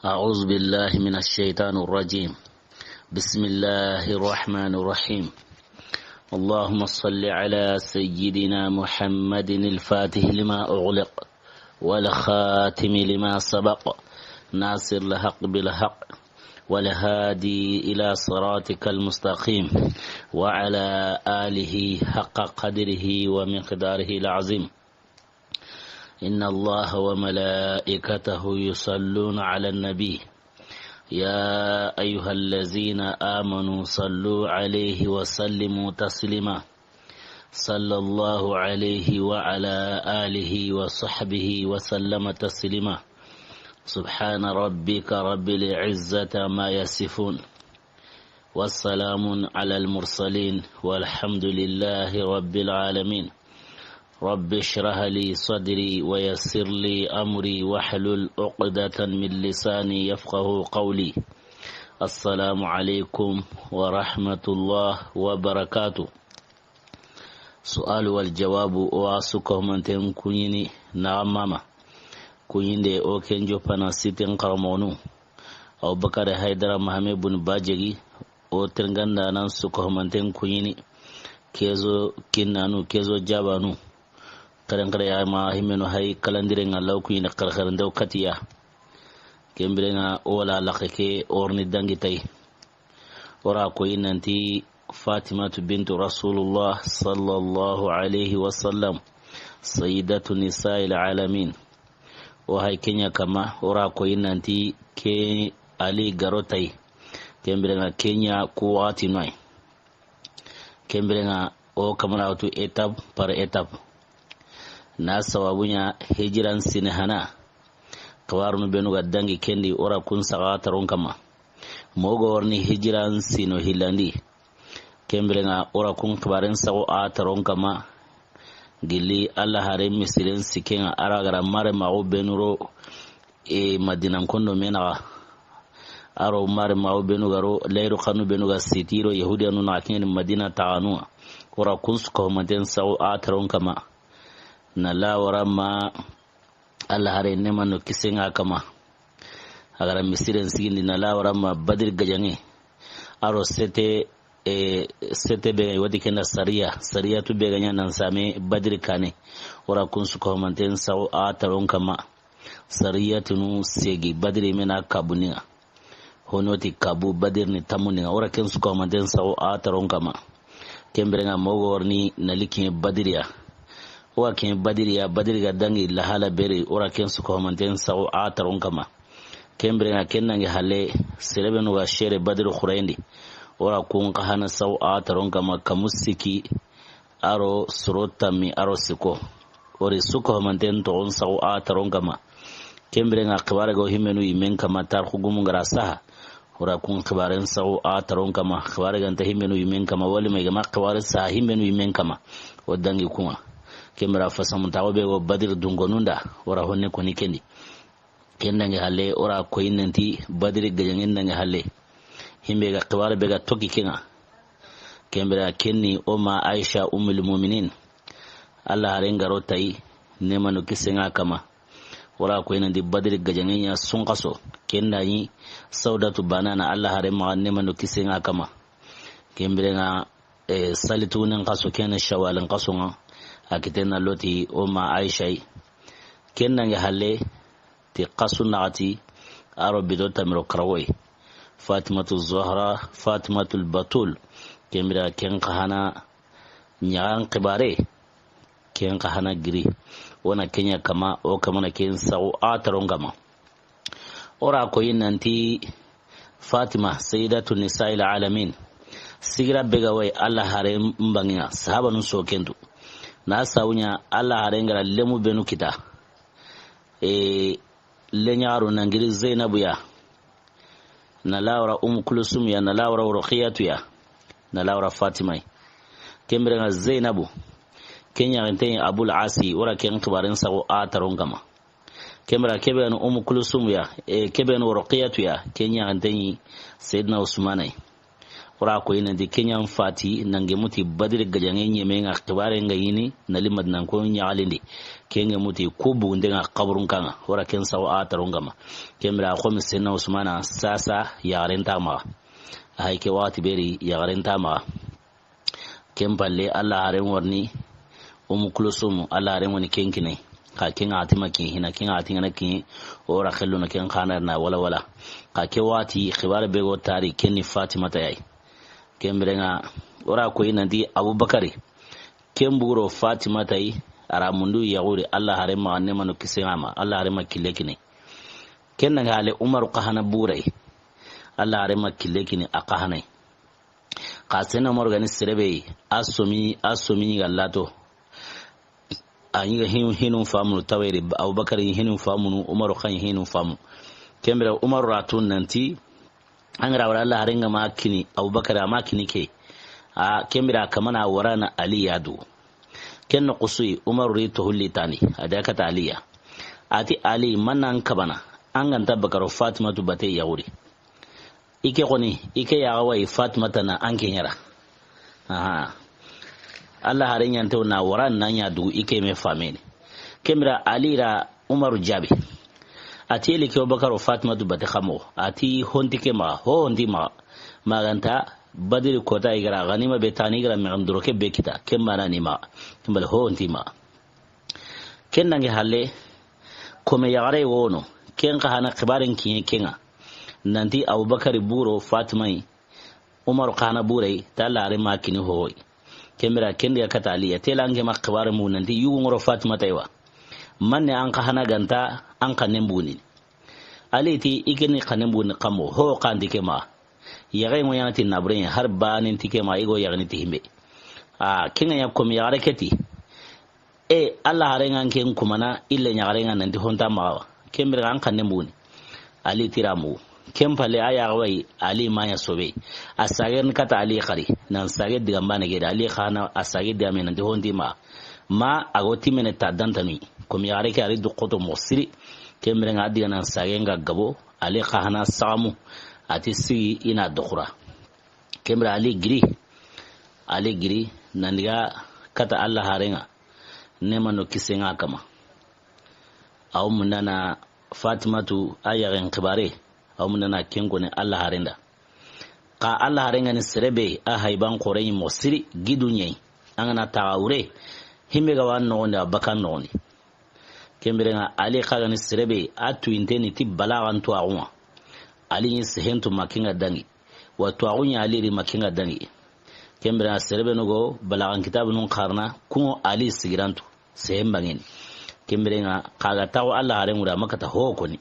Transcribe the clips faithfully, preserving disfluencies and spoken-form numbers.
أعوذ بالله من الشيطان الرجيم. بسم الله الرحمن الرحيم. اللهم صل على سيدنا محمد الفاتح لما أغلق والخاتم لما سبق ناصر الحق بالحق والهادي إلى صراطك المستقيم وعلى آله حق قدره ومقداره العظيم. إن الله وملائكته يصلون على النبي، يا أيها الذين آمنوا صلوا عليه وسلموا تسليما. صلى الله عليه وعلى آله وصحبه وسلم تسليما. سبحان ربك رب العزة عما يصفون. والسلام على المرسلين والحمد لله رب العالمين. رب اشرح لي صدري ويسر لي أمري واحلل عقدة من لساني يفقه قولي. السلام عليكم ورحمة الله وبركاته. سؤال والجواب. O wa su kahumanten kuɲini na mama. Kuɲinde o ken joppana siten xaranmoxonu. Abubakar Haydara Mahame Bun Bajegi, o terenganda nan su kahumanten kuɲini. Kezo kinnanu, kezo jabanu. Xerenxere ya ma himenu hay kalandirenga law kuɲini xerexerendew katiya. Kembirenga o wala laxe ke orni dangi tay. O ra koyi nanti Fatimatu bintu Rasulullah sallallahu alayhi wa sallam, sayyidatu nisa'il alamin. O hay kenya kama, o ra koyi nanti ke Ali garo tay. Kembirenga kenya ku waxati noy. Kembirenga o kamana watu étape par étape. Na sababunya hijiran sine hana. Xibarunu benu ga dangi kendi o ra kun saxa taron kama. Mogo warni hijiran sino hillandi. Kembirenga o ra kun xibaren saxu a taron kama. Gilli Allah hare misiren sikenga a ra gara mare maxu benu ro e Madinan kondo menaxa. A ro mare maxu benu garo layru xanu benu ga sitiro Yahudiyanu na kini Madina taxanu. O ra kun su kahumanten saxu a taron kama. Na lawara ma Allah hare nemano kisenga kama. A gara misiren sigindi na lawara ma Badiri gajange. A ro sete, e, sete be wadi kenda sariya. Sariyatu be ganya nan same Badiri kane. O ra kun su kahumanten saxu a taron kama. Sariyatunu segi Badiri mena kabuninga. Honoti kabu Badiri ni tamuninga. O ra ken su kahumanten saxu a taron kama. Kembirenga mogo warni nali ken Badiriya. O wa ken Badiriya, Badiri ga dangi lahala beri, o ra ken su kahumanten saxu a taron kama. Kembirenga ken nangi halle, serebenu ga sere Badiri xurayndi. O ra kun xahana saxu a taron kama, kamu siki, a ro soro tammi, a ro siko. O ri su kahumanten toxon saxu a taron kama. Kembirenga xibare go himmenu yimen kama tarxu gumu ngara saha. O ra kun xibaren saxu a taron kama. Xibare ganta himmenu yimen kama. Wali ma igama xibare saha himmenu yimen kama. O dangi kunga. Kembira fasamun taxo be go Badiri dungonunda. O ra honne koni kendi. Ken dangi halle, o ra koyi nanti Badiri gajangen dangi halle. Himbe ga xibare be ga toki kenga. Kembira kenni o ma Aisha Ummul Muminin. Allah haren garo tayi nemano kisenga kama. O ra koyi nanti Badiri gajangen ya sunkaso. Ken dangi Saudatu banana Allah haren maxa nemano kisenga kama. Kembirenga, e, salitunen kaso kene Shawalin kaso nga. A kiten na loti o ma Aisha yi. Ken dangi halle, ti kasu naxati, a ro bido tamiro karawoy. Fatimatu Zahra, Fatimatul Batul. Kembira ken xahana ɲaxan xibare. Ken xahana giri. O na kenya kama, o kamana ken saxu a taron kama. O ra koyi nanti Fatima, sayyidatu nisa'il alamin. Sigira be ga way Allah hare mbanginga, sahabanun so kentu. Na sawunya Allah hare ngara lemu benu kita. E, leɲaxaru nangiri Zainabu ya. Na lawara Umu Kulsum ya, na lawara Ruqiyatu ya. Na lawara Fatima yi. Kembirenga Zainabu. Ken yaxenten Abul Asi, o ra ken xibaren saxu a taron kama. Kembira kebe no Umu Kulsum ya, e, kebe no Ruqiyatu ya, ken yaxenten yi Sayyidina Usmana yi. O ra koyi nanti ken ɲa n fati, nange muti Badiri gajaŋe ɲeme ŋa, xibaare ŋa ɲini, na li Madina ko ɲaxalindi. Ken ŋa muti ko bugunde ŋa xaburun kaŋa, o ra ken sawa a taron ŋa ma. Ken bire xo mi senna Usmana sasa yaxaren nta maxa. Hay ke waxati beri yaxaren nta maxa. Ken palle, Alla haren warni Umu Kulsum, Alla haren woni ken kine. Xa ken ŋa a ti ma kin hina, ken ŋa a ti ŋana kin, o ra xellu na ken xana na wala wala. Xa ke waxati, xibaare be go tari, ken ni Fatimata yayi. Ken bire ŋa, o ra koyi nanti Abubakari, ken buguro Fatimata yi, a ra mundu yaxuri, Alla haren ma ne manu kise ŋa ma, Alla haren ma kille kine. Ken na ŋa hale Umaru xa hana buray, Alla haren ma kille kine a xa hana yi. Xa senna Umaru ga ni sere be yi, a somi, a somi ɲi ga lato. A ɲi ga hinu, hinu famunu taweri, Abubakar ɲi hinu famunu, Umaru xa ɲi hinu famu. Ken bire Umaru ra tu nanti, an ga ra wara Alla haren ŋa ma kini, Abubakar a ma kini ke. A ken bire kamana wara na Ali ya du. Ken no kusuyi, Umaru ri to hulli tani, a da kata Ali ya. A ti Ali, manna an kabana, an ga nta bakaro Fatimatu bate yaxuri. Ike xoni, ike yaxa wayi Fatimata na an ke ɲa ra. Aha. Alla haren ɲa nte na wara na ɲa dugu ike me fameni. Ken bire Ali ra Umaru jaabi. A ti eli ke Abubakar o Fatimatu bate xa moxo. A ti honti ke maxa, ho honti maxa. Ma ga nta Badiri kota i ga ra ganima be tani i ga ra me ga ndoro ke be kita. Ken bana ni maxa. Ken bale ho honti maxa. Ken nange halle, kome yaxare wono, ken xa hana xibaaren kiɲe ken ŋa. Nanti Abubakari buro Fatima yi, Umaru xa hana bure yi, ta Alla haren ma kini hoyi. Ken bire ken di ga kata Ali ya, tela an ke ma xibaare mu nanti yugu ŋoro Fatimata yi wa. Manne an xa hana ga nta, an xa ne mbuni. Ali ti, i ke ni xa ne mbuni xa moxo, ho xa ndi ke ma. Yaxe ŋo ɲaana ti nabure ɲa, har banen ti ke ma, i go yaxe ni ti himbe. A, ken ŋa ɲa kome yaxare ke ti. E, Alla haren ŋa n ke n kumana, ille ɲaxare ŋa nanti honta maxa wa. Ken bire an xa ne mbuni. Ali ti ra mu. Ken palle a yaxa wayi, Ali ma ɲa sobe. A sage ni kata Ali xari. Nan sage digan bane gede. Ali xa na a sage digame nanti honti maxa. Ma a go timene ta dantanu. Kome yaxare ke a ri du xoto moxo siri. Ken bire ŋa a diga nan sage ŋa gabo. Ali xa hana saxamu. A ti sigi i na doxura. Ken bire Ali giri. Ali giri. Nan diga kata Alla haren ŋa. Ne manu kise ŋa kama. Aw mundana Fatimatu a yaxen xibaare, aw mundana ken koni Alla haren da. Xa Alla haren ŋa ni sere be a hayban xoore ɲi moxo siri gidu ɲa yi. An ga na taxa wure, himbe ga wa noxondi a bakan noxondi. Ken bire ŋa Ali xa ga ni sere be a tuyinte ni ti balaxan tuwaxu ŋa. Ali ɲi sehen tu ma ken ŋa dangi. Wa tuwaxu ɲa Ali ri ma ken ŋa dangi. Ken bire ŋa sere be no go balaxan kitabu nun xarana, kuŋo Ali sigirantu. Sehen bangeni. Ken bire ŋa xa ga taxu Alla haren ŋura ma kata ho koni.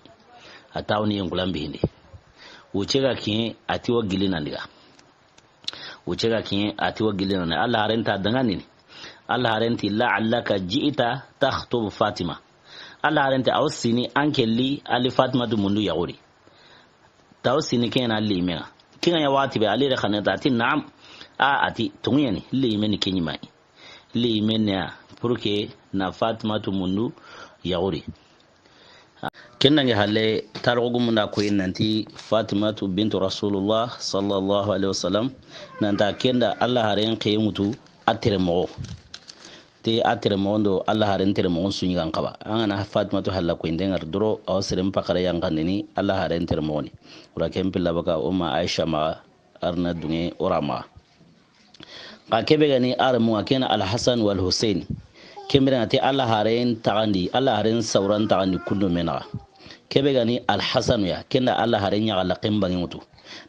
A taxu ni yenkulan bihindi. Wuce ga kiɲe a ti wa gili nan diga. Wuce ga kiɲe a ti wa gili nan. Alla haren ta dangandini. Alla haren ti la'allaka ji'ta takhtubu Fatima. Alla haren ti aw sini an kelli Ali Fatimatu mundu yaxuri. Taw sini ken ɲa li me ŋa. Ken ɲa waxati be Ali re xane ta a ti naam. A, a ti tonŋu ɲa ni, li me ni ken ɲi ma yi. Li me ne ya, pour que na Fatimatu mundu yaxuri. Ken nange halle, tarixu gumun da koyi nanti Fatimatu bintu Rasulullah sallallahu alaihi wasallam, nanta ken da Alla haren xeye ŋutu a tere moxo. Te a tere moxon do Alla haren tere moxon su ɲi ga n xaba. An ga na Fatimatu halla koyinde ŋari doro, a wa seren paxara yanqandini Alla haren tere moxoni. Wura ken pilla baka o ma Aisha maxa, a ri na duŋe o ra maxa. Xa kebe ga ni a remun ŋa, ken na Alhasan wal Huseini. Ken bire ŋa te Alla haren taxandi, Alla haren sawran taxandi kundo me naxa. Kebe ga ni Alhasanu ya, ken da Alla haren ɲaxalaxen banŋe ŋutu.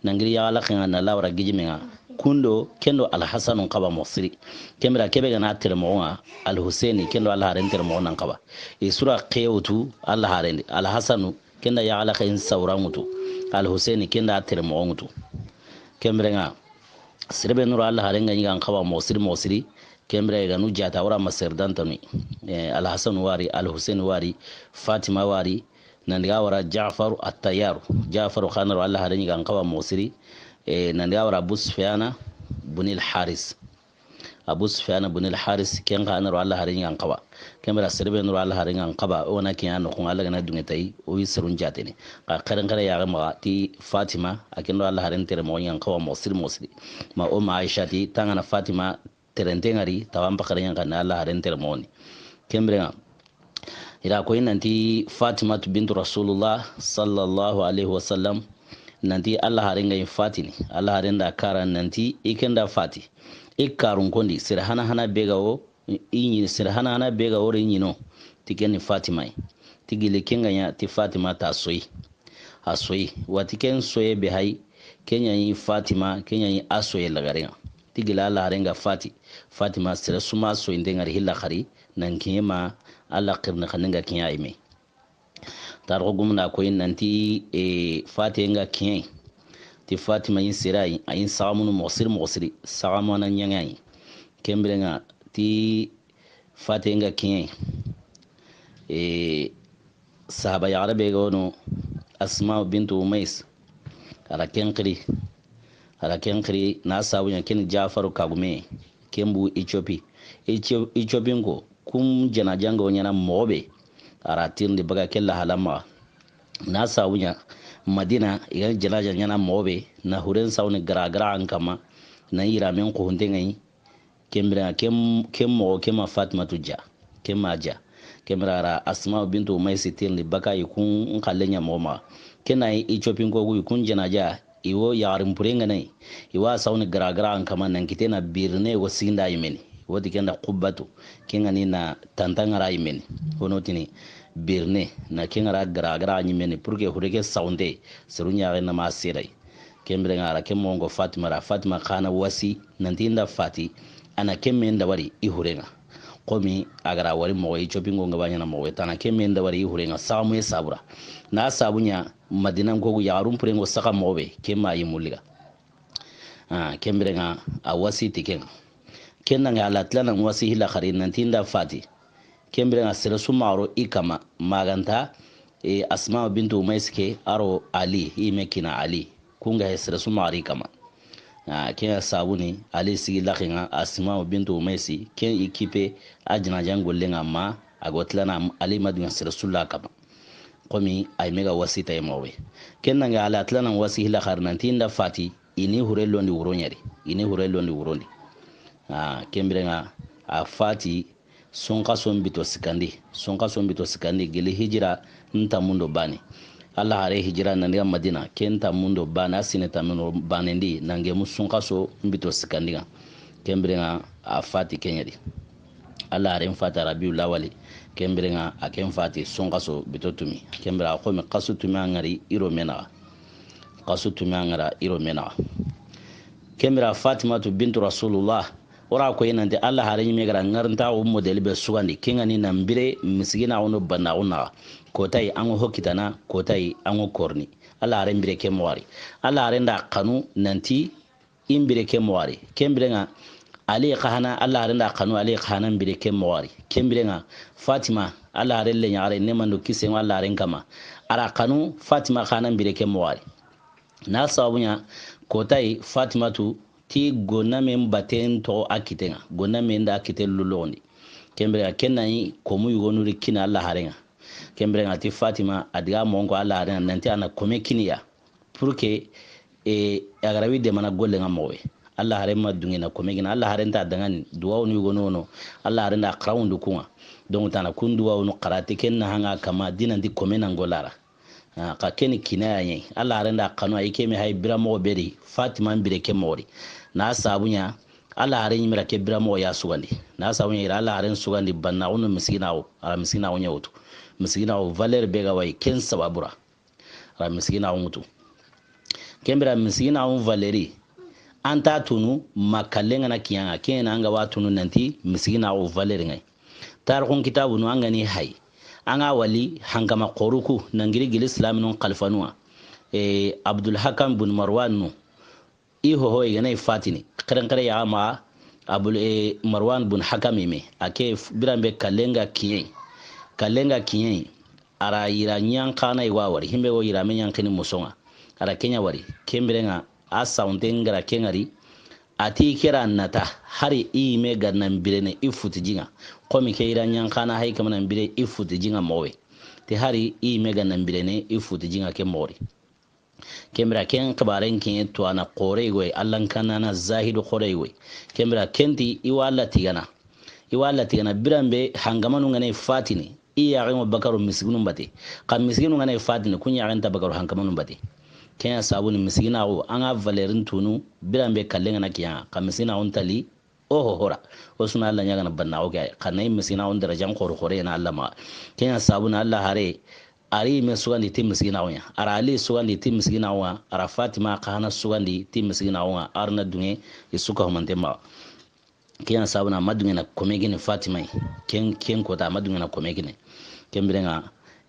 Nangiri yaxalaxen ŋa na lawara gijime ŋa. Kundo, ken do Alhasanu n xaba moxo siri. Ken bire kebe ga na tere moxon ŋa, Alhuseini, ken do Alla haren tere moxon nan xaba. I sura xeye wutu Alla haren di. Alhasanu, ken da yaxalaxen sawran ŋutu. Alhuseini, ken da tere moxon ŋutu. Ken bire ŋa, sere be nu ra Alla haren ga ɲi ga n xaba moxo siri, moxo siri. Ken bire ga nu jata wara ma sere dantanu. Eh, Alhasanu wari, Alhuseini wari, Fatima wari, nan diga wara Jafaru Attayaru. Jafaru xa na ro Alla haren ɲi ga n xaba moxo siri. Eh, nan diga wara Abu Sufyana bunil Haris. Abu Sufyana bunil Haris, ken xa na ro Alla haren ɲi ga n xaba. Ken bire sere be nu ro Alla haaren ŋa n xaba, o ga na kiɲa noxon ŋa, Alla ga na duŋe tayi, o yi serun jaatene. Xa xerenxere yaxe maxa ti Fatima, a ken do Alla haaren tere moxo ɲa n xaba moxo siri moxo siri. Ma o ma Aisha ti, tangana Fatima terente ŋa ri, tawa n paxare ɲa n xanne Alla haaren tere moxo ni. Ken bire ŋa, i ra koyi nanti Fatimatu bintu Rasulullah sallallahu alayhi wa sallam, nanti Alla haaren ga yi fatini, Alla haaren da kara nanti i ken da fati. I karun kondi, sere hana hana be ga wo, i ɲi-, sere hana hana be ga wo ri ɲino, ti ken ni Fatima yi. Ti gili ken ga ɲa, ti Fatima ta soyi. A soyi. Wati ken soye be hayi, ken ɲa yi Fatima, ken ɲa yi a soye lagaren ŋa. Ti gili Alla haaren ga fati. Fatima sere su ma soyinte ŋa ri hilla xari, nan kiɲe ma Alla xirni xannen ga kiɲa yi me. Tarixu gumu na koyi nanti, e, Fati ŋa kiɲe. Ti Fatima yin sira yi, a yin saxamunu moxo siri moxo siri, saxamana ɲaŋa yi. Ken bire ŋa ti Fati ŋa kiɲe. E, sahaba yaxare be ga wono, Asma bintu Umais. A ra ken xiri. A ra ken xiri, na sabu ɲa ken Jafaru kagume, ken bu Ethiopie. Ethiopie ko, kun janaja ŋa wo ɲaana moxo be, a ra tirindi baga ke lahala maxa. Na sabu ɲa, Madina, i ga janaja ɲaana moxo be, na huren sawni gara gara an kama, na yiramen xuhunte ŋa yi, Ken bire ŋa, ken, ken moxo, ken ma Fatimatu ja. Ken ma ja. Ken bire a ra Asma bintu Umaysi tirindi baka i kun xalle ɲa moxo maxa. Ken na i copinko ku i kun janaja, i wo yaxarin pure ŋa na yi. I wa sawni gara gara an kama nan kite na birine wo siginda yimeni. Wo ti ken da xubbatu. Ken ŋa ni na tanta ŋara yimeni. Wono tini birine na ken ŋara gara gara yimeni pour que hure ke sawunte. Seru ɲaxe na ma sirai. Ken bire ŋa a ra ken moxo ŋa Fatima ra, Fatima xa na wasi nanti i nda fati, a na ken me nda wari i hure ŋa. Komi a ga ra wari moxo i copinko ŋa ba ɲaana moxo be, ta na ken me nda wari i hure ŋa, saxamu ye sabura. Na sabu ɲa Madina ŋo ku yaxarun pure ŋo saxa moxo be, ken ma yi mulliga. Ah, ken bire ŋa a wasi ti ken ŋa. Ken na ŋa a la tila na wasi hila xari nanti i nda fati. Ken bire ŋa sere su maxa ro i kama, ma ga nta, e, Asma bintu Umaysi ke, a ro Ali, i me kina Ali. Kun ga he sere su maxa ri kama. A, ken ya sabu ni, Ali sigi laxi ŋa, Asma bintu Umaysi, ken i kipe, a janajan golle ŋa ma, a go tilana Ali ma duŋa sere su la kama. Komi, a yi me ga wasi ta yi moxo be. Ken na ŋa a la tilana wasi hila xari nanti i nda fati, i ni hure londi wuro ɲa ri, i ni hure londi wuro ndi. A, ken bire ŋa, a fati, Sunxaso n bito sikandi, sunxaso n bito sikandi, gili hijira n tammun do bane. Alla hare hijira nan daga Madina, ken tammun do bane, a sine tammun do bane ndi, nan gemu sunxaso n bito sikandi ŋa. Ken bire ŋa a fati ken ɲa di. Alla hare n fati Rabiul Awali, ken bire ŋa a ken fati sunxaso bito tumi. Ken bire a xomi xasu tumi a ŋari i ro me naxa. Xasu tumi a ŋara i ro me naxa. Ken bire Fatimatu bintu Rasulullah, o ra ko yi nanti Alla hare ɲi me ga ra ŋarintaxu modeli be sugandi, ken ŋa ni nan bire misiginaxu no bannaxu naxa. Kotayi an ŋo ho kitana, kotayi an ŋo korni. Alla hare n bire ke moxo ri. Alla hare nda xanu nanti i n bire ke moxo ri. Ken bire ŋa Ali xa hana, Alla hare nda xanu Ali xa hana n bire ke moxo ri. Ken bire ŋa Fatima, Alla hare le ɲaxare ne mando kise ŋo Alla hare n kama. A ra xanu Fatima xa hana n bire ke moxo ri. Na sabu ɲa kotayi Fatimatu ti gonname n baten toxo a kite ŋa, gonname nda a kite loloxondi. Ken bire ŋa ken na yi komu yugonu ri kina Alla hare ŋa. Ken bire ŋa ti Fatima a diga moxo n ko Alla hare ŋa nanti a na kome kini ya. Pour que, e, a ga ra wi demana golle ŋa moxo be. Alla hare ma duŋe na kome kini, Alla hare nta daŋani duwawunu yugonu wono. Alla hare nda xarawundu ku ŋa. Donc ta na kun duwawunu xara ti ken na haŋa kama dinanti kome nan golla ra. Ah, xa ken ni kinaya ɲa yi. Alla hare nda xanu a yi ke me hay bira moxo be ri, Fatima n bire ke moxo ri. Na sabu ɲa, Alla hare ɲi me ra ke bira moxo ya sugandi. Na sabu ɲa i ra Alla hare n sugandi bannaxu no misiginaxu, a ra misiginaxu ɲa wutu. Misiginaxu valeur be ga wa yi, ken sababu ra. A ra misiginaxu wutu. Ken bire misiginaxu valeur, an ta tunu ma kalle ŋa na kiɲa ŋa, ken ŋa an ga wa tunu nanti misiginaxu valeur ŋa yi. Tarixun kitabunu an ga ni hay. An ga wali hankama xoruku nan giri gili silaminun xalifanuwa. E, Abdul Hakam bun Marwan nu. I hoho i ga na i fatini. Xerenxere ya ma Abul, e, Marwan bun Hakam i me. A ke f-, biran be kalle ŋa kiɲe. Kalle ŋa kiɲe. A ra yira ɲanxana i wa wari. Himbe go yira me ɲanxini muso ŋa. A ra ken ɲa wari. Ken bire ŋa a sawunte n ga ra ken ŋari. A ti ke ra nata, hari i me ga na n birene i futi ji ŋa. Xomi ke i ra ɲa n xa na hay kamana n bire i futi ji ŋa moxo be. Ti hari i me ga na n bire ne i futi ji ŋa ke moxo ri. Ken bire ken xibaaren ke tuwaana xoore yogo yi, Alla n kanana zahidu xoore yogo yi. Ken bire ken ti i wa Alla tigana. I wa Alla tigana biranbe hankamanu ŋa na i fatini. I yaaxen ŋo bakaro misiginu n bate. Xa misiginu ŋa na i fatini, kun yaaxen nta bakaro hankamanu n bate. Ken ya sabu ni misiginaaxu, an ga valeur n tunu, biranbe kallen ŋa na kiyaŋa. Xa misiginaaxu nta li, o ho hora. O su na Alla ɲaagana bannaaxu ke ya. Xa na i misiginaaxu n darajan xoore xoore ya na Alla maxa. Ken ya sabu na Alla hare, a ri me sugandi ti misiginaaxu ɲa. A ra Ali sugandi ti misiginaaxu ŋa. A ra Fatima xa hana sugandi ti misiginaaxu ŋa. A ra na duŋe i su ka humante maxa. Ken ya sabu na ma duŋe na kome kini Fatima yi. Ken, ken kota ma duŋe na kome kini. Ken bire ŋa,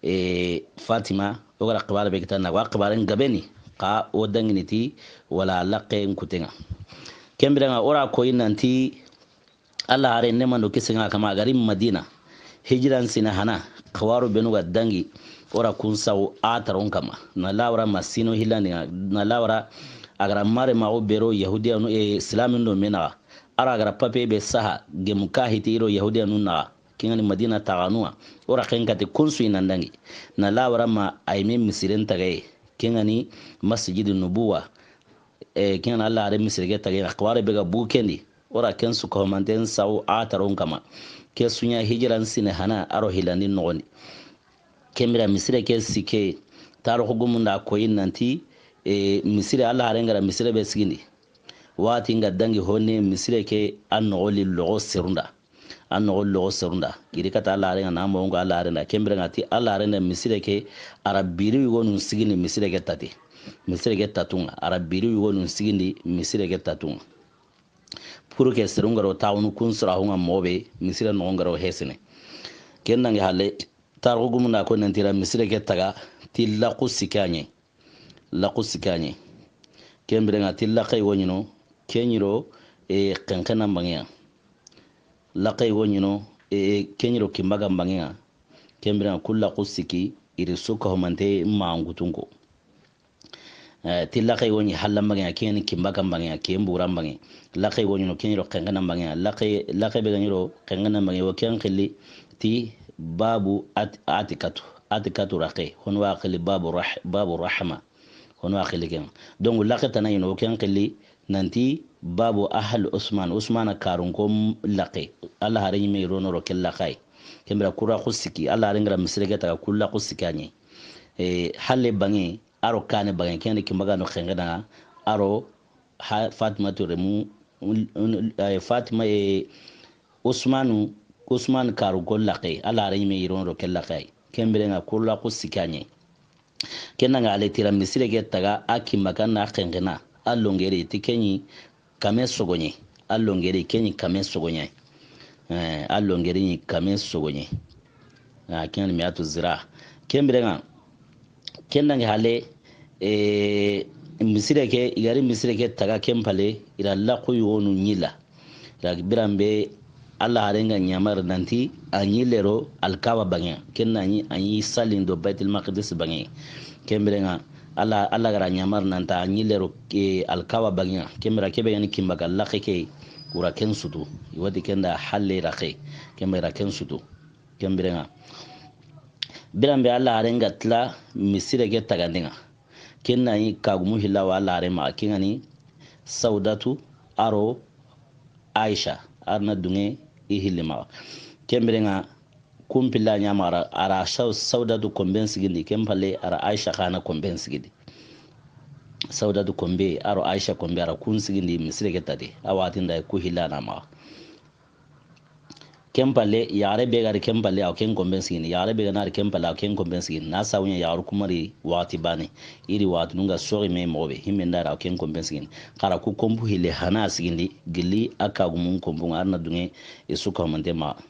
e, Fatima, o ga ra xibaare be kita na, wa xibaaren gabe ni, xa o daŋini ti, wala laqqe n kute ŋa. Ken bire ŋa, o ra koyi nanti, Alla hare ne mando kise ŋa kama, a ga ri Madina, hijiran sine hana, xawaaru benu ga daŋi, o ra kun saxu a taron kama. Na lawara ma sino hillandi ŋa, na lawara a ga ra mare maxu bero Yahudiyanu, e, Islamin do me naxa. A ra a ga ra papier be saha, gemu ka hiti i do Yahudiyanu naxa. Ken ŋa ni Madina taxanu ŋa. O ra ken kati kun su i na n daŋi. Na lawara ma a yi me misiren tagaye. Ken ŋa ni Masjid Nubuwa. E, ken ŋa ni Alla hare misire ke tagaye. Xibaare be ga bugu ken di. O ra ken su ka humanten saxu a taron kama. Ke su ɲa hijiran sine hana a ro hillandi noxon di. Ken bire misire ke sikke, taarixu gumun da koyi nanti, e, misire, Alla hare n ga ra misire be sigindi. Waxati n ga daŋi honne misire ke a noxo li loxo serun da. A noxo li loxo serun da. I ri kata Alla hare ŋa na moxo n ko Alla hare n da. Ken bire ŋa ti Alla hare n da misire ke a ra biri yogonu sigindi misire ke tati. Misire ke tatun ŋa. A ra biri yogonu sigindi misire ke tatun ŋa. Pour que serun ga ro taxunu kun suraxu ŋa moxo be, misire noxon ga ro hesene. Ken daŋi halle, taarixu gumun da ko nanti i ra misire ke taga, ti laqqu sikke ya ɲi. Laqqu sikke ya ɲi. Ken bire ŋa ti laqqe yogo ɲi no, ken ɲi ro, e, xenxena n baŋe ya. Laqqe yogo ɲi no, e, ken ɲi ro kinbaga n baŋe ya. Ken bire ŋa ku laqqu sikki, i ri su ka humante ma n kutun ko. Eh, ti laqqe yogo ɲi halla n baŋe ya, ken ɲi kinbaga n baŋe ya, ken bura n baŋe. Laqqe yogo ɲi no, ken ɲi ro xenxena n baŋe ya. Laqqe, laqqe be ga ɲi ro xenxena n baŋe, wo ken xilli ti babu at-, atikatu. Atikatu raqe. Hono wa xilli babu rah-, babu rahma. Hono wa xilli ken. Donc, laqqe tana ɲi no, wo ken xilli nanti babu ahal Usman. Usmana karun ko laqqe. Alla hare ɲi me ro no ro ke laqqe yi. Ken bire ku laqqu sikki. Alla hare n ga ra misire ke taga ku laqqu sikki ya ɲi. Eh, halle baŋe, a ro kaane baŋe, ken ɲi kinbaga no xenxena ŋa, a ro ha-, Fatimatu remu, un-, un-, eh, Fatima, eh, Usmanu, Usman karu ko laqqe, Alla hare ɲi me yiro n do ke laqqe. Ken bire ŋa ku laqqu sikke ya ɲi. Ken ŋa halle ti i ra misire ke taga a kinbaga na xenxena, a longeri ti ken ɲi kame sogoɲe. A longeri ken ɲi kame sogoɲe. Eh, a longeri ɲi kame sogoɲe. Ah, ken ɲi miatu zira. Ken bire ŋa, ken daŋi halle, eh, misire ke, i ga ri misire ke taga ken palle, i ra laqqu yogonu ɲi la. I ra biranbe Alla hare n ga ɲamari nanti a ɲi lero Alkaba baŋe ya. Ken na ɲi, a ɲi sallin do Baitul Maqdis baŋe. Ken bire ŋa, Alla, Alla ga ra ɲamari nanti a ɲi lero, eh, Alkaba baŋe ya. Ken bire ke be ga ni kinbaga laqqe ke, i ra ken sutu. I wa ti ken da halle raqe. Ken bire i ra ken sutu. Ken bire ŋa. Biranbe Alla hare n ga tila misire ke taganden ŋa. Ken na ɲi kagumu hilla wa Alla hare maxa, ken ŋa ni Saudatu a ro Aisha, a ra na duŋe i hilli maxa. Ken bire ŋa kun pilla ɲa maxa, a ra Sau-, Saudatu konben sigindi, ken palle a ra Aisha xa na konben sigindi. Saudatu konbe, a ro Aisha konbe, a ra kun sigindi misire ke tati, a waxati n da ku hilla na maxa. Ken palle, yaxare be ga ri ken palle, a wa ken konben sigindi. Yaxare be ga na ri ken palle, a wa ken konben sigindi. Na sabu ɲa yaxaru ku ma ri waxati baane. I ri waxatinun ga soxi me moxo be. Himme n da ri a wa ken konben sigindi. Xa ra ku konbu hille hana sigindi. Gilli a kagumun konbun ŋa a ra na duŋe i su ka humante maxa.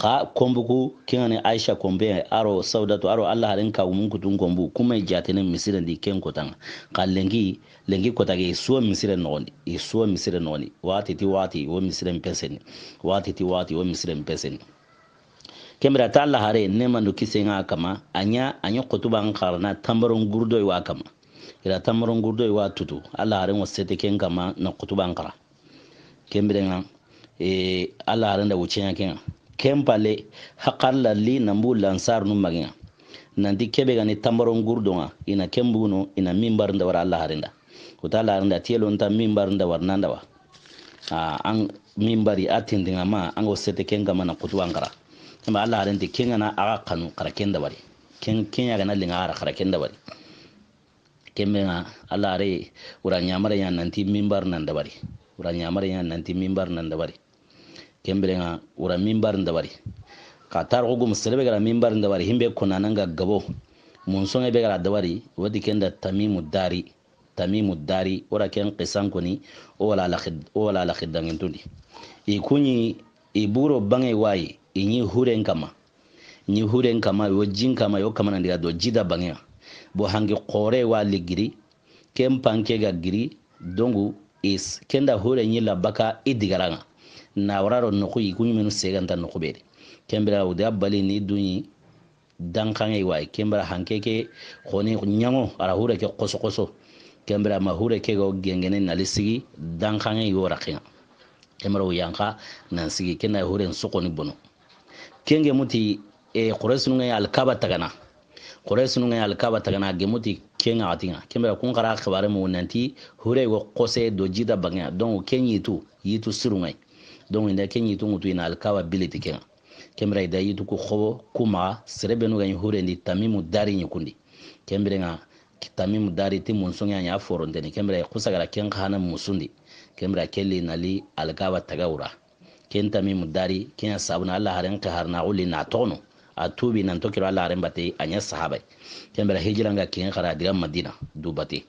Xa konbu ku, ken ŋa ni Aisha konbe, a ro Saudatu, a ro Alla haren kagumun kutun konbu. Ku ma i jaatene misire ndi ken kota ŋa. Xa lenki, lenki kota ke, i su wa misire noxon di, i su wa misire noxon di. Waxati ti waxati, wo misire n peseni. Waxati ti waxati, wo misire n peseni. Ken bire ta Alla hare, neema do kisiye ŋa a kanma, a ɲa, a ɲa xutuba n xara na tanbaron gurdo i wa a kanma. I ra tanbaron gurdo i wa a tutu. Alla haren ŋa sete ken kanma na xutuba n xara. Ken bire ŋa, E, Alla haren da wucceɲa ke ŋa. Ken palle, haqar la li nan bu lansar nu magi ŋa. Nanti kebe ga ni tambaron gurdo ŋa, i na ken buguno, i na minbar nda wara Alla haren da. Kuta Alla haren da, tiyelo nta minbar nda wara nan da wa. A, an minbari a tindi ŋa ma, an go sete ken kama na kutuba n xara. Ema Alla haren ti ken ŋa na a ga xanu, xara ken dabari. Ken, ken ya ga na li ŋa xara, xara ken dabari. Ken be ŋa, Alla hare, wura ɲamare ɲa nanti minbar nan dabari. Wura ɲamare ɲa nanti minbar nan dabari. Ken bire ŋa, wura minbar dabari. Xa tarixu gumu sere be ga ra minbar dabari, himbe kona nan ga gabo. Munsoŋe be ga ra dabari, wati ken da Tamimu Dari. Tamimu Dari, wura ken xisan koni, o wala la xid-, o wala la xiddanŋen tundi. I kuɲi, i buro banŋe wayi, i ɲi huren kama. Ɲi huren kama, yo jin kama, yo kama nan diga do jida banŋe ŋa. Bo hangi xore wa ligiri, ken panke ga giri, dongu is, ken da hure ɲi la baka i digara ŋa. Na wara ro noxu i kuɲi menu seganta noxu be de. Ken bira wuda bali ni duɲi danxanŋe wayi. Ken bira hanke ke xoni ɲaŋo, a ra hure ke xoso xoso. Ken bira ma hure ke go gengene na li sigi danxanŋe yo ra ken ŋa. Ken bira wu yanxa nan sigi ken na huren soxoni bono. Ken ge muti, e, Quraysh nu ŋa ya Alkaba tagana. Quraysh nu ŋa ya Alkaba tagana, ge muti ken ŋa xati ŋa. Ken bira kun xara xibare mu nanti, hure go xose do jida banŋe ŋa. Donc, ken yitu, yitu siru ŋa yi. Donc, inda ken yitu ŋutu i na Alkaba biliti ken ŋa. Ken bira i da yitu ku xobo, ku maxa, sere benu ga ɲi hure ndi Tamimu Dari ɲi kundi. Ken bire ŋa, Tamimu Dari ti munsoŋe ɲa foronteni. Ken bira i xusagara ken xa na musundi. Ken bira kelli na li Alkaba taga wura. Ken Tamimu Dari, ken ya sabuna Alla haren ke harna gulli na toxono. A tubi nan tokiro Alla haren bate, a ɲa sahaba yi. Ken bira hijira ŋa ken xara diga Madina, du bate.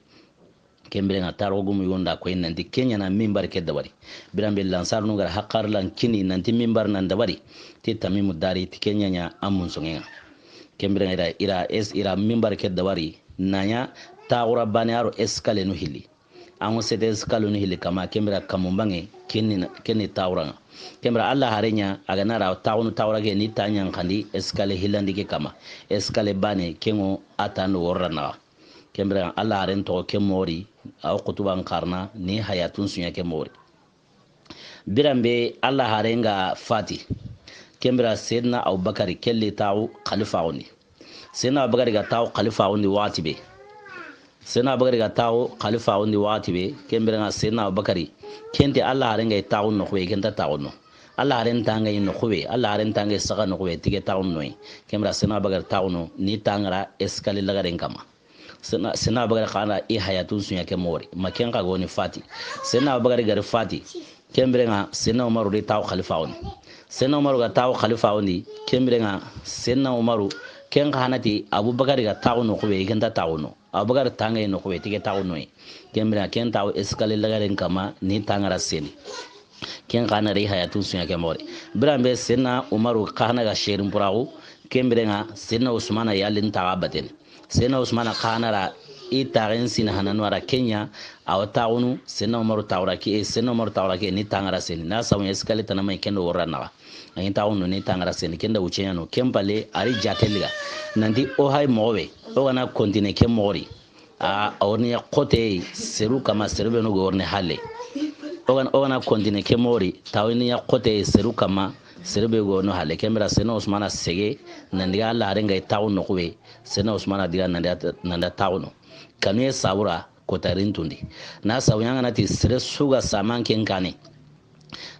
Ken bire ŋa tarixu gumu yonda koyi nanti ken ɲa na minbar ke dabari. Biran be lansar nu ga ra haqar lan kini nanti minbar nan dabari. Ti Tamimu Dari, ti ken ɲa ɲa a munsoŋe ŋa. Ken bire ŋa ira, ira es, ira minbar ke dabari. Na ɲa taxura bane a ro escalier nu hilli. An ŋo sete escalier nu hilli kama, ken bira kamu banŋe, ken ni, ken ni taxura ŋa. Ken bira Alla hare ɲa, a ga na ra taxunu taxura ke ni ta ɲa n xandi escalier hillandi ke kama. Escalier bane, ken ŋo a tando worra naxa. Ken bira Alla haren toxo ke mori, a wo xutuban xarana, ni hayatun suɲa ke mori. Biran be Alla haren ga fati. Ken bira Seydina Abubakari kelli taxu xalifa xundi. Seydina Abubakari ga taxu xalifa xundi waxati be. Seydina Abubakari ga taxu xalifa xundi waxati be. Ken bire ŋa Seydina Abubakari, ken ti Alla haren ga taxu noxu be, ken ta taxu no. Alla haren ta ŋa yi noxu be, Alla haren ta ŋa yi saxa noxu be, ti ke taxu no yi. Ken bira Seydina Abubakari taxu no, ni tangara escalier lagaren kama. Seydina, Seydina Abubakar xa na i hayatun suɲa ke mori. Ma ken xa goni fati. Seydina Abubakar gari fati. Ken bire ŋa Seydina Umaru di taxu xalifa xundi. Seydina Umaru ga taxu xalifa xundi. Ken bire ŋa Seydina Umaru ken xa na ti Abubakar ga taxu noxu be, i ken ta taxu no. Abubakar ta ŋa yi noxu be, ti ke taxu no yi. Ken bire ŋa ken taxu escalier lagaren kama ni tangara seni. Ken xa na ri hayatun suɲa ke mori. Biran be Seydina Umaru xa na ga sherin puraxu. Ken bire ŋa Seydina Usmana yalin taxa baten. Seydina Usmana xa na ra i taxen sini hananu a ra ken ɲa, a wa taxunu, Seydina Umaru taxura ke, Seydina Umaru taxura ke, ni tangara seni. Na sabu escalier tana may ken do worra naxa. A ɲi taxunu ni tangara seni, ken da wucce ɲa no, ken palle, a ri jate liga. Nanti o hay moxo be, o ga na continue ke moxo ri. A, a wori ni ɲa xote seru kama, seru be no go wori ni halle. O ga na, o ga na continue ke moxo ri, ta wori ni ɲa xote seru kama, seru be go no halle. Ken bira Seydina Usmana sege, nan diga Alla haren ga taxu noxu be, Seydina Usmana diga nan da, nan da taxu no. Kanu ye sabura, kota rintundi. Na sabu ɲa ŋa na ti sere su ga saman ken kane.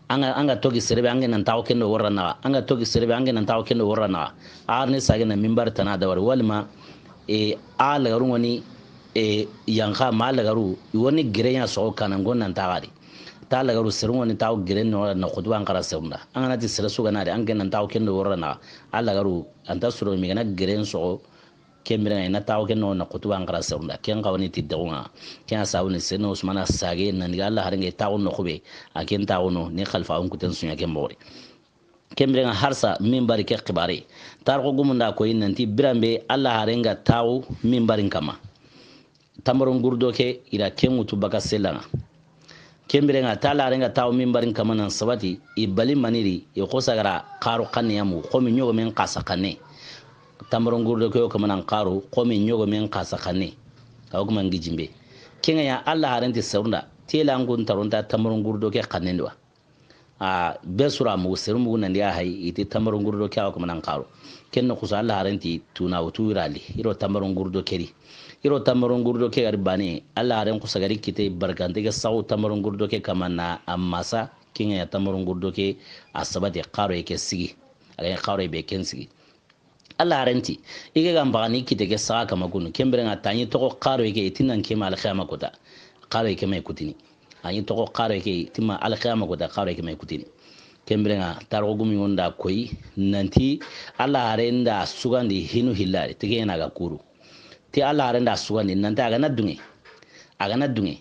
An ga, an ga togi sere be, an ga nan taxu ken do worra naxa. An ga togi sere be, an ga nan taxu ken do worra naxa. A ri ni sage na minbar tana dabari. Walima, e, a lagaru ŋoni, e, yanxa ma lagaru, i woni gere ɲa soxo kana ŋo nan taxari. Ta lagaru seru ŋoni taxu gere no na xutuban xara serun da. An ga na ti sere su ga na ri, an ga nan taxu ken do worra naxa. A lagaru, an ta suro mi ga na gere soxo, ken bire ŋa i na taxu ken no na xutuban xara serun da. Ken xa woni ti dexu ŋa. Ken a sabu ni Seydina Usmana sage nan diga Alla haren ga taxu noxu be. A ken taxu no ni xalifa un kuten suɲa ke moxo ri. Ken bire ŋa harsa minbari ke xibare. Tarixu gumun da koyi nanti biran be Alla haren ga taxu minbarin kama. Tambaron gurdo ke i ra ken ŋutu baka sella ŋa. Ken bire ŋa ta Alla haren ga taxu minbarin kama nan sabati, i bali maniri, i xosa ga ra xaru xanne ya mu, xomi ɲogomen xasa xanne. Tambaron gurdo ke o kama nan xaru, xomi ɲogomen xasa xanne. A wo kuma ngi jimbe. Ken ŋa ya Alla haren ti serun da, tela an kun taronta tambaron gurdo ke xannen do wa. A be sura mugu, seru mugu nandi a hayi, i ti tanbaro ngurudo ke a wa ko manan xaro. Ken no xusa Alla haren ti tuna wutu i ra li, i ro tanbaro ngurudo ke ri. I ro tanbaro ngurudo ke ga ri bane, Alla haren xusa ga ri kite barkante ke saxu tanbaro ngurudo ke kama na a masa, ken ŋa ya tanbaro ngurudo ke a sabati xaro ke sigi. A ga ɲa xaro be ken sigi. Alla haren ti, i ke ga n baga ni kite ke saxa kama kunu, ken bire ŋa ta ɲi toxo xaro ke, i ti nan ke ma alxiyama kota, xaro ke ma i kutini. A ɲi toxo xaro ke, i ti ma alxiyama kota, xaro ke ma i kutini. Ken bire ŋa, tarixu gumi ŋo nda koyi, nanti Alla haren da sugandi hinu hillari, ti ke ɲa na ga kuru. Ti Alla haren da sugandi, nanti a ga na duŋe, a ga na duŋe.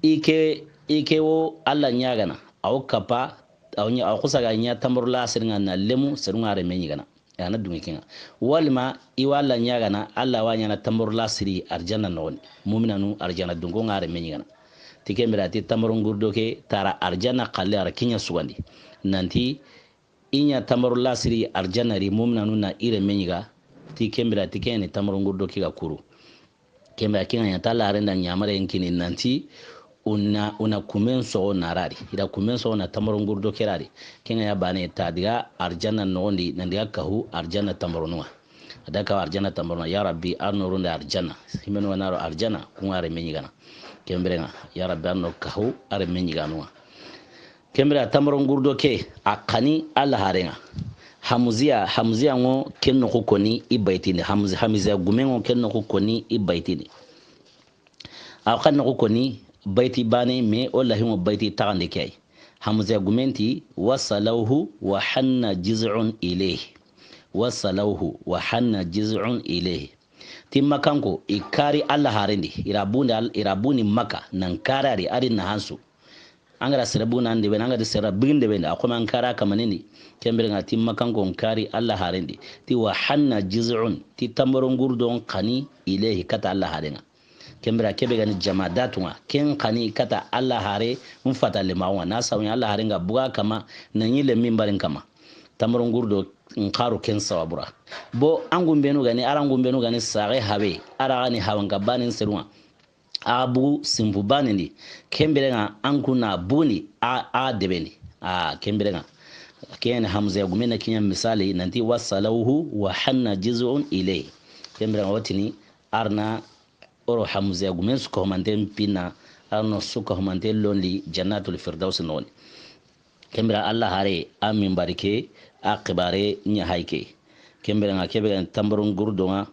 I ke, i ke wo Alla ɲaagana, a wo kappa, a wo ɲa, a wo xusa ga ɲa tanbaro la siri ŋa na lemu, seru ŋa renme ɲigana. A ga na duŋe ken ŋa. Walima, i wa Alla ɲaagana, Alla wa ɲaana tanbaro la siri arjanna noxon di. Muminanu arjanna dunko ŋa renme ɲigana. Ti ken bire a ti tanbaro ngurudo ke, tara arjanna xalle a ra ken ɲa sugandi. Nanti, i ɲa tanbaro la siri arjanna ri muminanu na i renme ɲiga. Ti ken bire a ti ken ni tanbaro ngurudo ke ga kuru. Ken bire ken ŋa ɲa ta Alla haren da ɲamare n kini nanti, una, una kumen soxo na ra ri. I da kumen soxo na tanbaro ngurudo ke ra ri. Ken ŋa ya bane ta diga arjanna noxon di, nan diga kahu arjanna tanbaro nu ŋa. A da kahu arjanna tanbaro nu ŋa, ya Rabbi, ar no ro nda arjanna. Himenu ga na ro arjanna, ku ŋa renme ɲigana. Ken bire ŋa, ya Rabbi, ar no kahu, ar renme ɲiganu ŋa. Ken bire tanbaro ngurudo ke, a xani Alla haren ŋa. Hamziya, hamziya ŋo ken noxu koni i baytini. Hamzi-, hamziya gume ŋo ken noxu koni i baytini. A xa noxu koni bayti bane, me o lahi ŋo bayti taxande ke yi. Hamziya gumen ti, "Wasalawhu wa hanna jiz'un ilayhi." "Wasalawhu wa hanna jiz'un ilayhi." Ti Makkanko, i kari Alla haren di, i ra bundi Al-, i ra bundi Makka, nan kari a ri, a ri na hansu. An ga ra sere buna an debe, an ga di sere bigin debe, a xo ma an kara kamanin di. Ken bire ŋa ti Makkanko n kari Alla haren di. Ti wa hanna jiz'un, ti tanbaro ngurudo n xani ilayhi kata Alla haren ŋa. Ken bire ke be ga ni jamadatu ŋa, ken xani kata Alla hare n fata le ma wa. Na sawu ɲa Alla haren ga buga kama, na ɲi le minbarin kama. Tanbaro ngurudo n xaro ken sababu ra. Bo an gumbenu ga ni, a ra gumbenu ga ni saxe habe, a ra ga ni hawan ka banen seru ŋa. A bugu simpu banen di, ken bire ŋa an ku na bugundi a, a deben di. A ken bire ŋa. Ken hamziya gumen na ken ɲa misali, nanti wasalawhu wa hanna jiz'un ilayhi. Ken bire ŋa wo tini, ar na o ro hamziya gumen su ko manten pinna, ar no su ko manten londi jannatul firdaus noxon di. Ken bire Alla hare a minbari ke, a xibare ɲa hay ke. Ken bire ŋa ke be ga ni tanbaro ngurudo ŋa,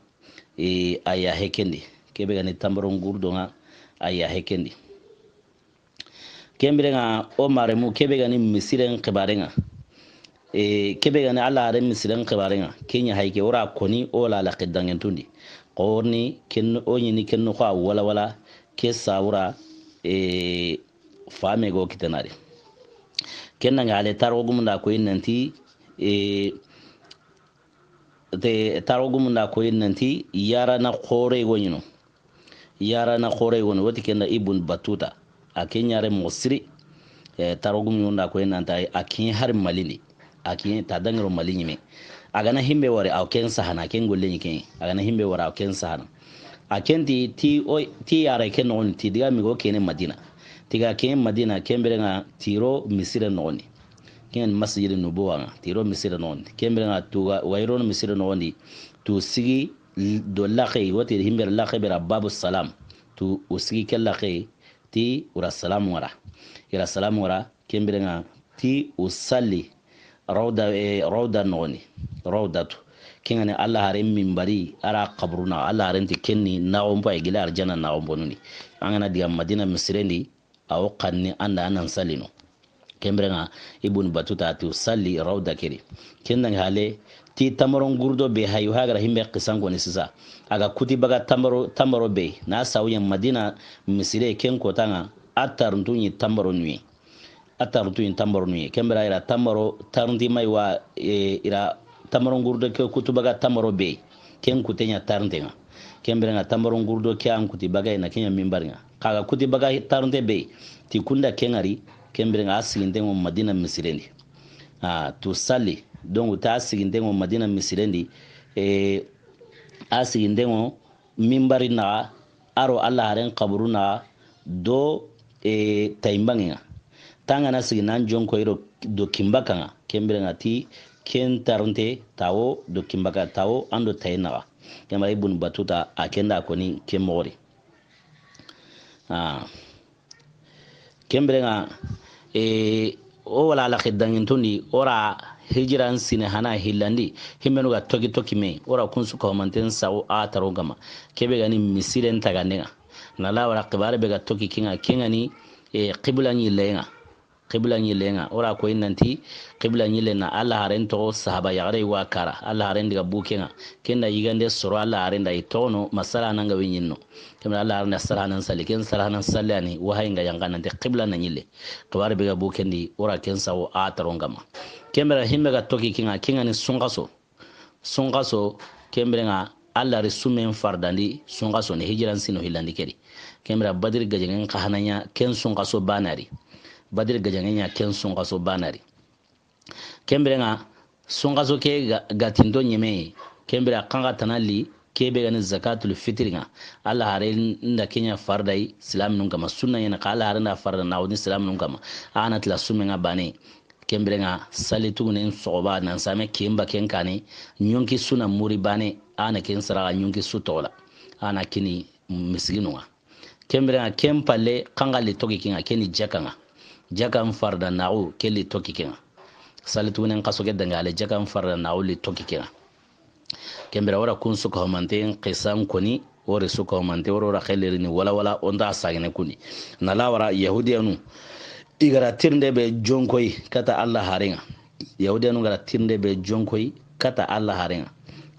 e, a ya he ken di. Ke be ga ni tanbaro ngurudo ŋa, a ya he ken di. Ken bire ŋa o maremu, ke be ga ni misiren xibare ŋa. E, ke be ga ni Alla haren misiren xibare ŋa. Ken ɲa hay ke o ra koni o la la xidangen tundi. Xorni ken o ɲi ni ken noxo a wala wala ke sabu ra, e, fame go kite na ri. Ken na ŋa ale tarixu gumun da koyi nanti, e, te, tarixu gumun da koyi nanti yarana xore go ɲi no. Yarana xore go ɲi no, wo ti ken da Ibn Battuta. A ke ɲa re moxo siri. E, tarixu gumun da koyi nanti a ke hari Mali ndi. A ke ta dangiro Mali ɲi me. A ga na himbe wari, a ken sahana, ken golle ɲi ken. A ga na himbe wari, a ken sahana. A ken ti, ti o, ti yare ke noxon di, ti diga mi go kene Madina. Ti ga ke Madina, ken bire ŋa ti ro misire noxon di. Ken masjid nubuwa ŋa, ti ro misire noxon di. Ken bire ŋa tu ga, wa i ro misire noxon di. Tu sigi l-, do laxe, wo ti himbe laxe be ra Babu Salam. Tu u sigi ke laxe, ti u ra salamu ŋa ra. I ra salamu ŋa ra, ken bire ŋa ti u salli. Rawda, e, rawda noxon di. Rawdatu. Ken ŋa ni Alla haren minbari, a ra xaburu na, Alla haren ti ken ni naxon po a yi gila arjanna naxon po nu ndi. An ga na diga Madina misiren di, a wo xanni an da an nan salli no. Ken bire ŋa Ibn Battuta ti u salli rawda ke di. Ken da ŋa hale, ti tanbaro ngurudo be hayi, ha ga ra himbe xisan koni sisa. A ga kuti baga tanbaro, tanbaro be, na sawu ɲa Madina misire ken kota ŋa, a taruntu ɲi tanbaro nuyi. A taruntu ɲi tanbaro nuyi. Ken bire i ra tanbaro tarunti ma yi wa, e, i ra tanbaro ngurudo ke kutu baga tanbaro be. Ken kute ɲa tarunte ŋa. Ken bire ŋa tanbaro ngurudo ke an kuti baga i na ken ɲa minbari ŋa. Xa ga kuti baga tarunte be. Ti kunda ken ŋa ri, ken bire ŋa a siginten ŋo Madina misiren di. A, tu salli. Donc, ta a siginten ŋo Madina misiren di. E, a siginten ŋo minbari naxa, a ro Alla haren xaburu naxa, do, e, tayinbanŋe ŋa. Tangana sigi nan jonko iro do kimbaka ŋa, ken bire ŋa ti ken tarnte tawo do kimbaka tawo an do tayi naxa. Ken bire Ibn Battuta a ken da koni ken moxo di. Ah. Ken bire ŋa, e, o wala la xiddangintundi, o ra hijiran sine hana hillandi, himmenu ga toki toki me, o ra kunsu ko manten sawo a taro gama. Kebe gani misilen tagande ŋa. Na la wara xibare be ga toki kinga, kinga ni, e, qibla ni lenga. Qibla ni lenga. O ra ko innanti qibla ni lenna Allah haren to sahaba yagare wa kara. Allah haren diga buke ŋa. Kenda yigande soro Allah haren da itono masala nanga winyinno. Kemra Allah haren da sarhanan sali. Ken sarhanan sali ani wahayi nga yanga nante qibla na ni le. Xibare be ga bukendi o ra ken sawo a taro gama. Kemra himme ga toki kinga, kinga ni sungaso. Sunxaso, ken bire ŋa, Allah ri sumen fardandi, sunxaso ni hijiran sino hillandi keri. Ken bire Badiri gajangen xa hananya, ken sunxaso banari. Badiri gajangen ya, ken sunxaso banari. Ken bire ŋa, sunxaso ke ga, ga tindo ɲeme, ken bire a xanxa tanalli, ke be gani zakatul fitri ŋa. Allah hare nda kenya fardai, silaminun kama. Sunna yana ka Allah hare nda farda na woni silaminun kama. Ana tila sumen ŋa bane. Ken bire ŋa sali tugunen soxoba nan same kimba ken kane, ɲonki suna muri bane, ana ken saraga ɲonki su toxola, ana kini misiginu ŋa. Ken bire ŋa ken palle xanxalli toki kinga, keni jaka ŋa. Jaka n farda naxu, kelli toki kinga. Sali tugunen xaso ke dangale, jaka n farda naxu li toki kinga. Ken bire wara kun su ka homante xisan koni, wori su ka homante, wori wara xelleri ni wala wala, o nta sagene kuni. Na la wara Yahudiyanu, i gara tirnde be jonkoy kata Allah haren ŋa. Yahudiyanu gara tirnde be jonkoy kata Allah haren ŋa.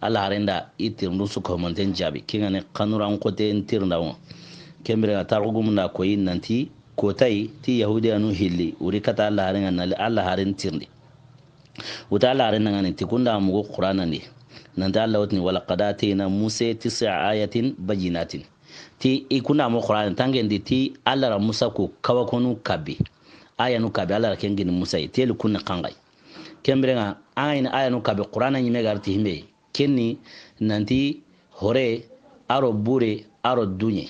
Allah haren da i tirndu su ka homanten jabi. Kinga ne xanuran xote n tirnda wo. Ken bire ga tarxu gumunda koyi nanti kotay ti Yahudiyanu hilli, wuri kata Allah haren ŋa nali Allah haren tirndi. Wuta Allah haren nangani ti kunda mugu Qur'ana ndi. Nanti Allah wotini, "Wa laqad atayna Musa tis'a ayatin bayyinatin." Ti i kunda mugu Qur'ana tangendi ti Allah ra Musa ko kawakonu kabi. Ayanu kabi Allah ra kengini Musa yi. Teli kunni kangai. Ken bire ŋa, ayini ayanu kabi Qur'ana ɲime garti himbe. Kenni nanti hore, aro bure, aro dunye.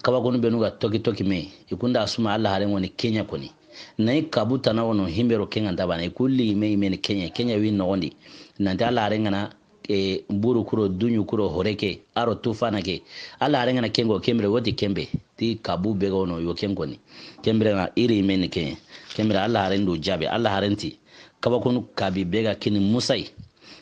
Kabakonu benu ga toki toki me, i kunda suma Allah haren ŋoni kenya koni. Na i kabu tana wono himbero kenga nta bana, i kulli me, i me ni kenya, kenya wi nogondi. Nanti Allah haren ŋa na, e, buru kuro, dunyu kuro, horeke, aro tufana ke. Allah haren ŋa na kengo kembre woti kembe, ti kabu be ga wono yo ken koni. Kembre na iri me ni kenya. Kembre Allah haren du jabe, Allah haren ti. Kabakonu kabi be ga kini Musa yi.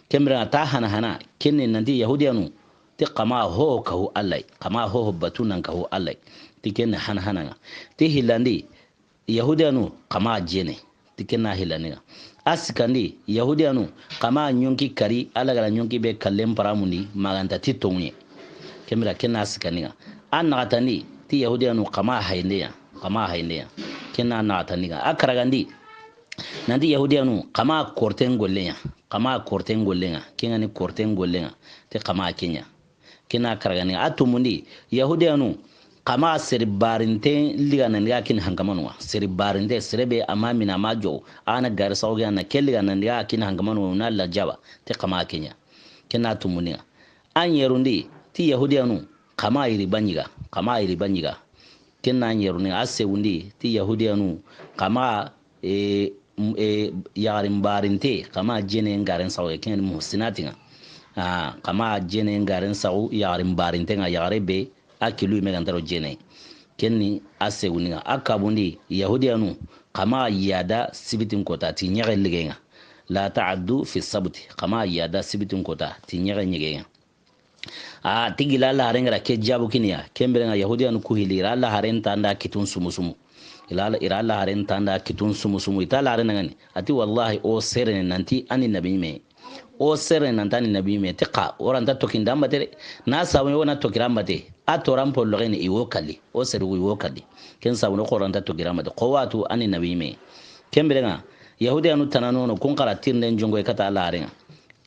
Kembre na ta hana hana, kenne nanti Yahudiyanu. Ti kama ho kahu Allah, kama ho batu nan kahu Allah. Ti ken hana hana ŋa. Ti hillandi, Yahudiyanu kama jene. Ti ken na hillandi ŋa. A sikandi, Yahudiyanu kama ɲonki kari, Allah gara ɲonki be kallen paramundi, maganta ti tonye. Kemira ken na sikandi ŋa. A naxatandi, ti Yahudiyanu kama hayndeya, kama hayndeya. Ken na naxatandi ŋa. A karagandi, nanti Yahudiyanu kama korten golleya, kama korten golleya, kengani korten golleya, ti kama kenya. Kena karagani a tumundi, Yahudiyanu, kama seri barinte liga nan ga kini hankamanu wa. Seri barinte, sere be ama mina ama jo, ana gari sauge ana ke liga nan ga kini hankamanu wa, na la jaba, te kama kenya. Kena tumundi. An yerundi, ti Yahudiyanu, kama iri banyiga, kama iri banyiga. Kena an yerundi, a sewundi, ti Yahudiyanu, kama e, m-, e, yagarin barinte, kama jene ngaren sago, ken muhsinati ŋa. A, kama jene ngaren sago, yagarin barinte ŋa, yagare be, a kilu me gantaro jene. Kenni a segundi ŋa, a kabundi, Yahudiyanu, kama yada sibitin kota, ti ɲege lige ŋa. La ta'addu fi sabti, kama yada sibitin kota, ti ɲege ɲege ŋa. A tigila Allah haren gara ke jabu kiniya, kembere ŋa Yahudiyanu ku hili, ira Allah haren tanda kitun sumu sumu. Ila, ira Allah haren tanda kitun sumu sumu. Ita Allah haren ngani. Ati wallahi o serene nanti ani nabi me. O serene nanti ani nabi me. Ti ka, oranta tokinda mbatere. Na sabu yo na tokira mbate. A toran pollo gani iwo kalli. O serugu iwo kalli. Ken sabu no koranta tokira mbate. Ko watu ani nabi me. Kembere ŋa. Yahudiyanu tananono kun kara tirnden jongo kata Allah haren ŋa.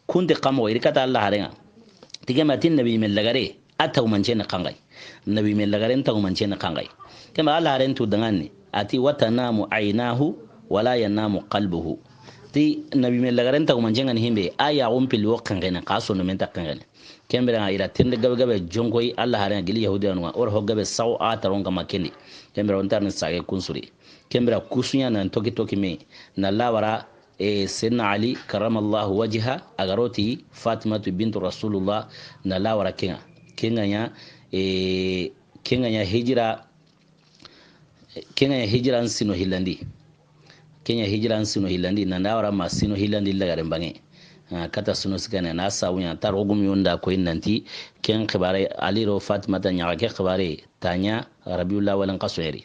Kunte kamo iri kata Allah haren ŋa. Tigema tin nabi me lagare a tagumance ne kangai. Nabi me lagare tagumance ne kangai. Kema Allah haren tu dangani ati wa tanamu aynahu wa la yanamu qalbuhu. Ti nabi me lagare tagumance ngani himbe a ya gumpil wo kangene ka sono men ta kangene. Ken bire ŋa i ra tirindi gabe gabe jonkoyi Alla haaren ŋa gili Yahudiyanu ŋa, o ra ho gabe saxu a taron kama ken di. Ken bire o nta ri ni sage kunsuri. Ken bire kusuɲa nan toki toki me, na lawara, e, Seydina Ali karamallahu wajha, a ga ro ti Fatimatu bintu Rasulullah, na lawara ken ŋa. Ken ga ɲa, e, ken ga ɲa hijira, ken ga ɲa hijiran sino hillandi. Ken ɲa hijiran sino hillandi, nan da wara ma sino hillandi lagaren banŋe. Ah, kata sino sikane, na sabu ɲa, tarixu gumu yo nda koyi nanti, ken xibaare, Ali ro Fatimata ɲaxa ke xibaare, ta ɲa Rabiul Awwal n xaso yeri.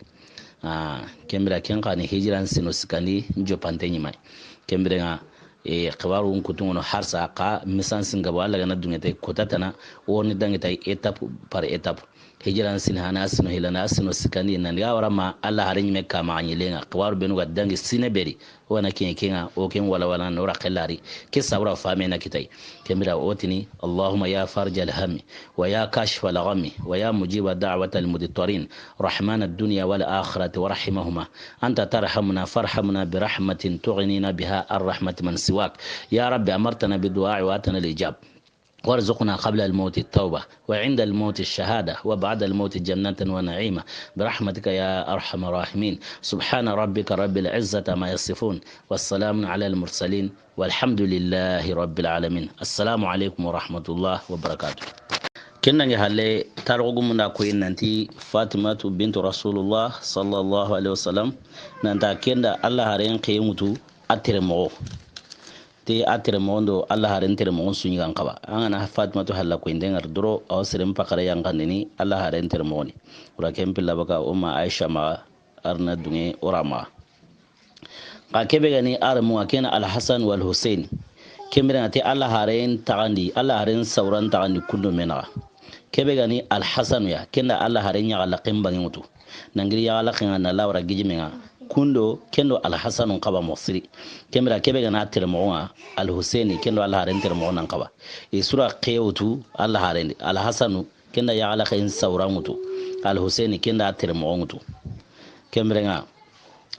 Ah, ken bire ken xa ni hijiran sino sikandi, n joppante ɲi ma yi. Ken bire ŋa, e, xibaaru n kutunŋono harsa xa misan singabo Alla ga na duŋe tay kota tana, o ni dangi tay étape par étape. Hijiran sino hana sino hillandi, a sino sikandi, nan da wara ma Alla haaren ɲi me kama a ɲi le ŋa. Xibaaru benu ga dangi sine beri, o na ken ken ŋa, o ken wala wala no ra xellari. Ke sabura fame na kitay. Ken bire o tini, اللهم يا فارج الهم، ويا كاشف الغم، ويا مجيب دعوة المضطرين، رحمن الدنيا والآخرة ورحيمهما، أنت ترحمنا فارحمنا برحمة تغنينا بها عن رحمة من سواك. يا رب أمرتنا بالدعاء وآتنا الإجابة. وارزقنا قبل الموت التوبة، وعند الموت الشهادة، وبعد الموت جنة ونعيما، برحمتك يا أرحم الراحمين. سبحان ربك رب العزة عما يصفون، والسلام على المرسلين، والحمد لله رب العالمين. السلام عليكم ورحمة الله وبركاته. Ken dangi halle, tarixu gumu nda koyi nanti Fatimatu bintu Rasulullah sallallahu alaihi wasallam, nan ta ken da Alla haaren xiye ŋutu a tere moxo. Ti a tere moxon do Alla haaren tere moxon su ɲi ga n xaba. An ga na Fatimatu halla koyinde ŋari doro, a wa seren paxare yanqandini Alla haaren tere moxoni. Wura ken pilla baka o ma Aisha maxa, a ri na duŋe o ra maxa. Xa ke be ga ni a renmu ŋa, ken na Alhasan wal Huseini. Ken bire ŋa ti Alla haaren taxandi, Alla haaren sawuran taxandi kundo me naxa. Ke be ga ni Alhasanu ya, ken da Alla haaren ɲaxa laxen banŋe ŋutu. Nan giri yaxa laxen ŋa na lawara gijime ŋa. Kundo, ken do Alhasanu n xaba moxo siri. Ken bire ke be ga na tere moxo ŋa, Alhuseini, ken do Alla haaren tere moxo nan xaba. I su ra xiye wutu Alla haaren di. Alhasanu, ken da yaxa laxen sawuran ŋutu. Alhuseini, ken da tere moxo ŋutu. Ken bire ŋa,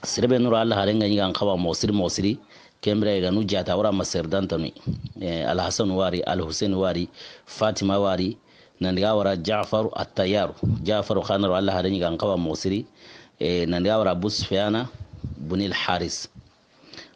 sere be nu ra Alla haaren ga ɲi ga n xaba moxo siri moxo siri. Ken bire ga nu jaata o ra ma sere dantanu. Eh, Alhasanu wari, Alhuseini wari, Fatima wari, nan daga wara Jafaru Attayaru. Jafaru xa na ro Alla haaren ɲi ga n xaba moxo siri. Eh, nan daga wara Abu Sufyana bunil Haris.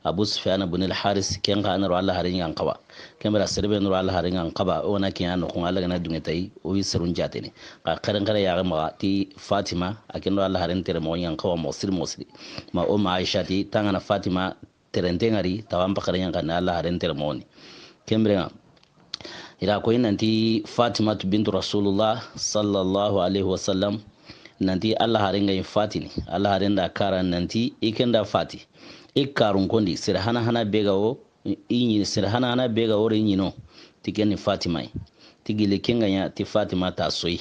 Abu Sufyana bunil Haris, ken xa na ro Alla haaren ɲi ga n xaba. Ken bire sere be nu ra Alla haaren ɲi ga n xaba, o na kiɲa noxon ŋa Alla ga na duŋe tay, o yi serun jaatene. Xa xeren xere yaxe maxa ti Fatima, a ken do Alla haaren tere moxo ɲi ga n xaba moxo siri moxo siri. Ma o ma Aisha ti, tangana Fatima terente ŋari, tawan paxare ɲankandi Alla haaren tere moxoni. Ken bire ŋa, i ra koyi nanti Fatimatu bintu Rasulullah sallallahu alaihi wasallam, nanti Alla haaren ga ɲi fatini, Alla haaren da kara nanti i ken da fati. I karun kondi, sere hana hana be ga wo, i ɲi, sere hana hana be ga wo re ɲi no, ti ken ni Fatima yi. Ti gili ken ga ɲa, ti Fatima ta soyi.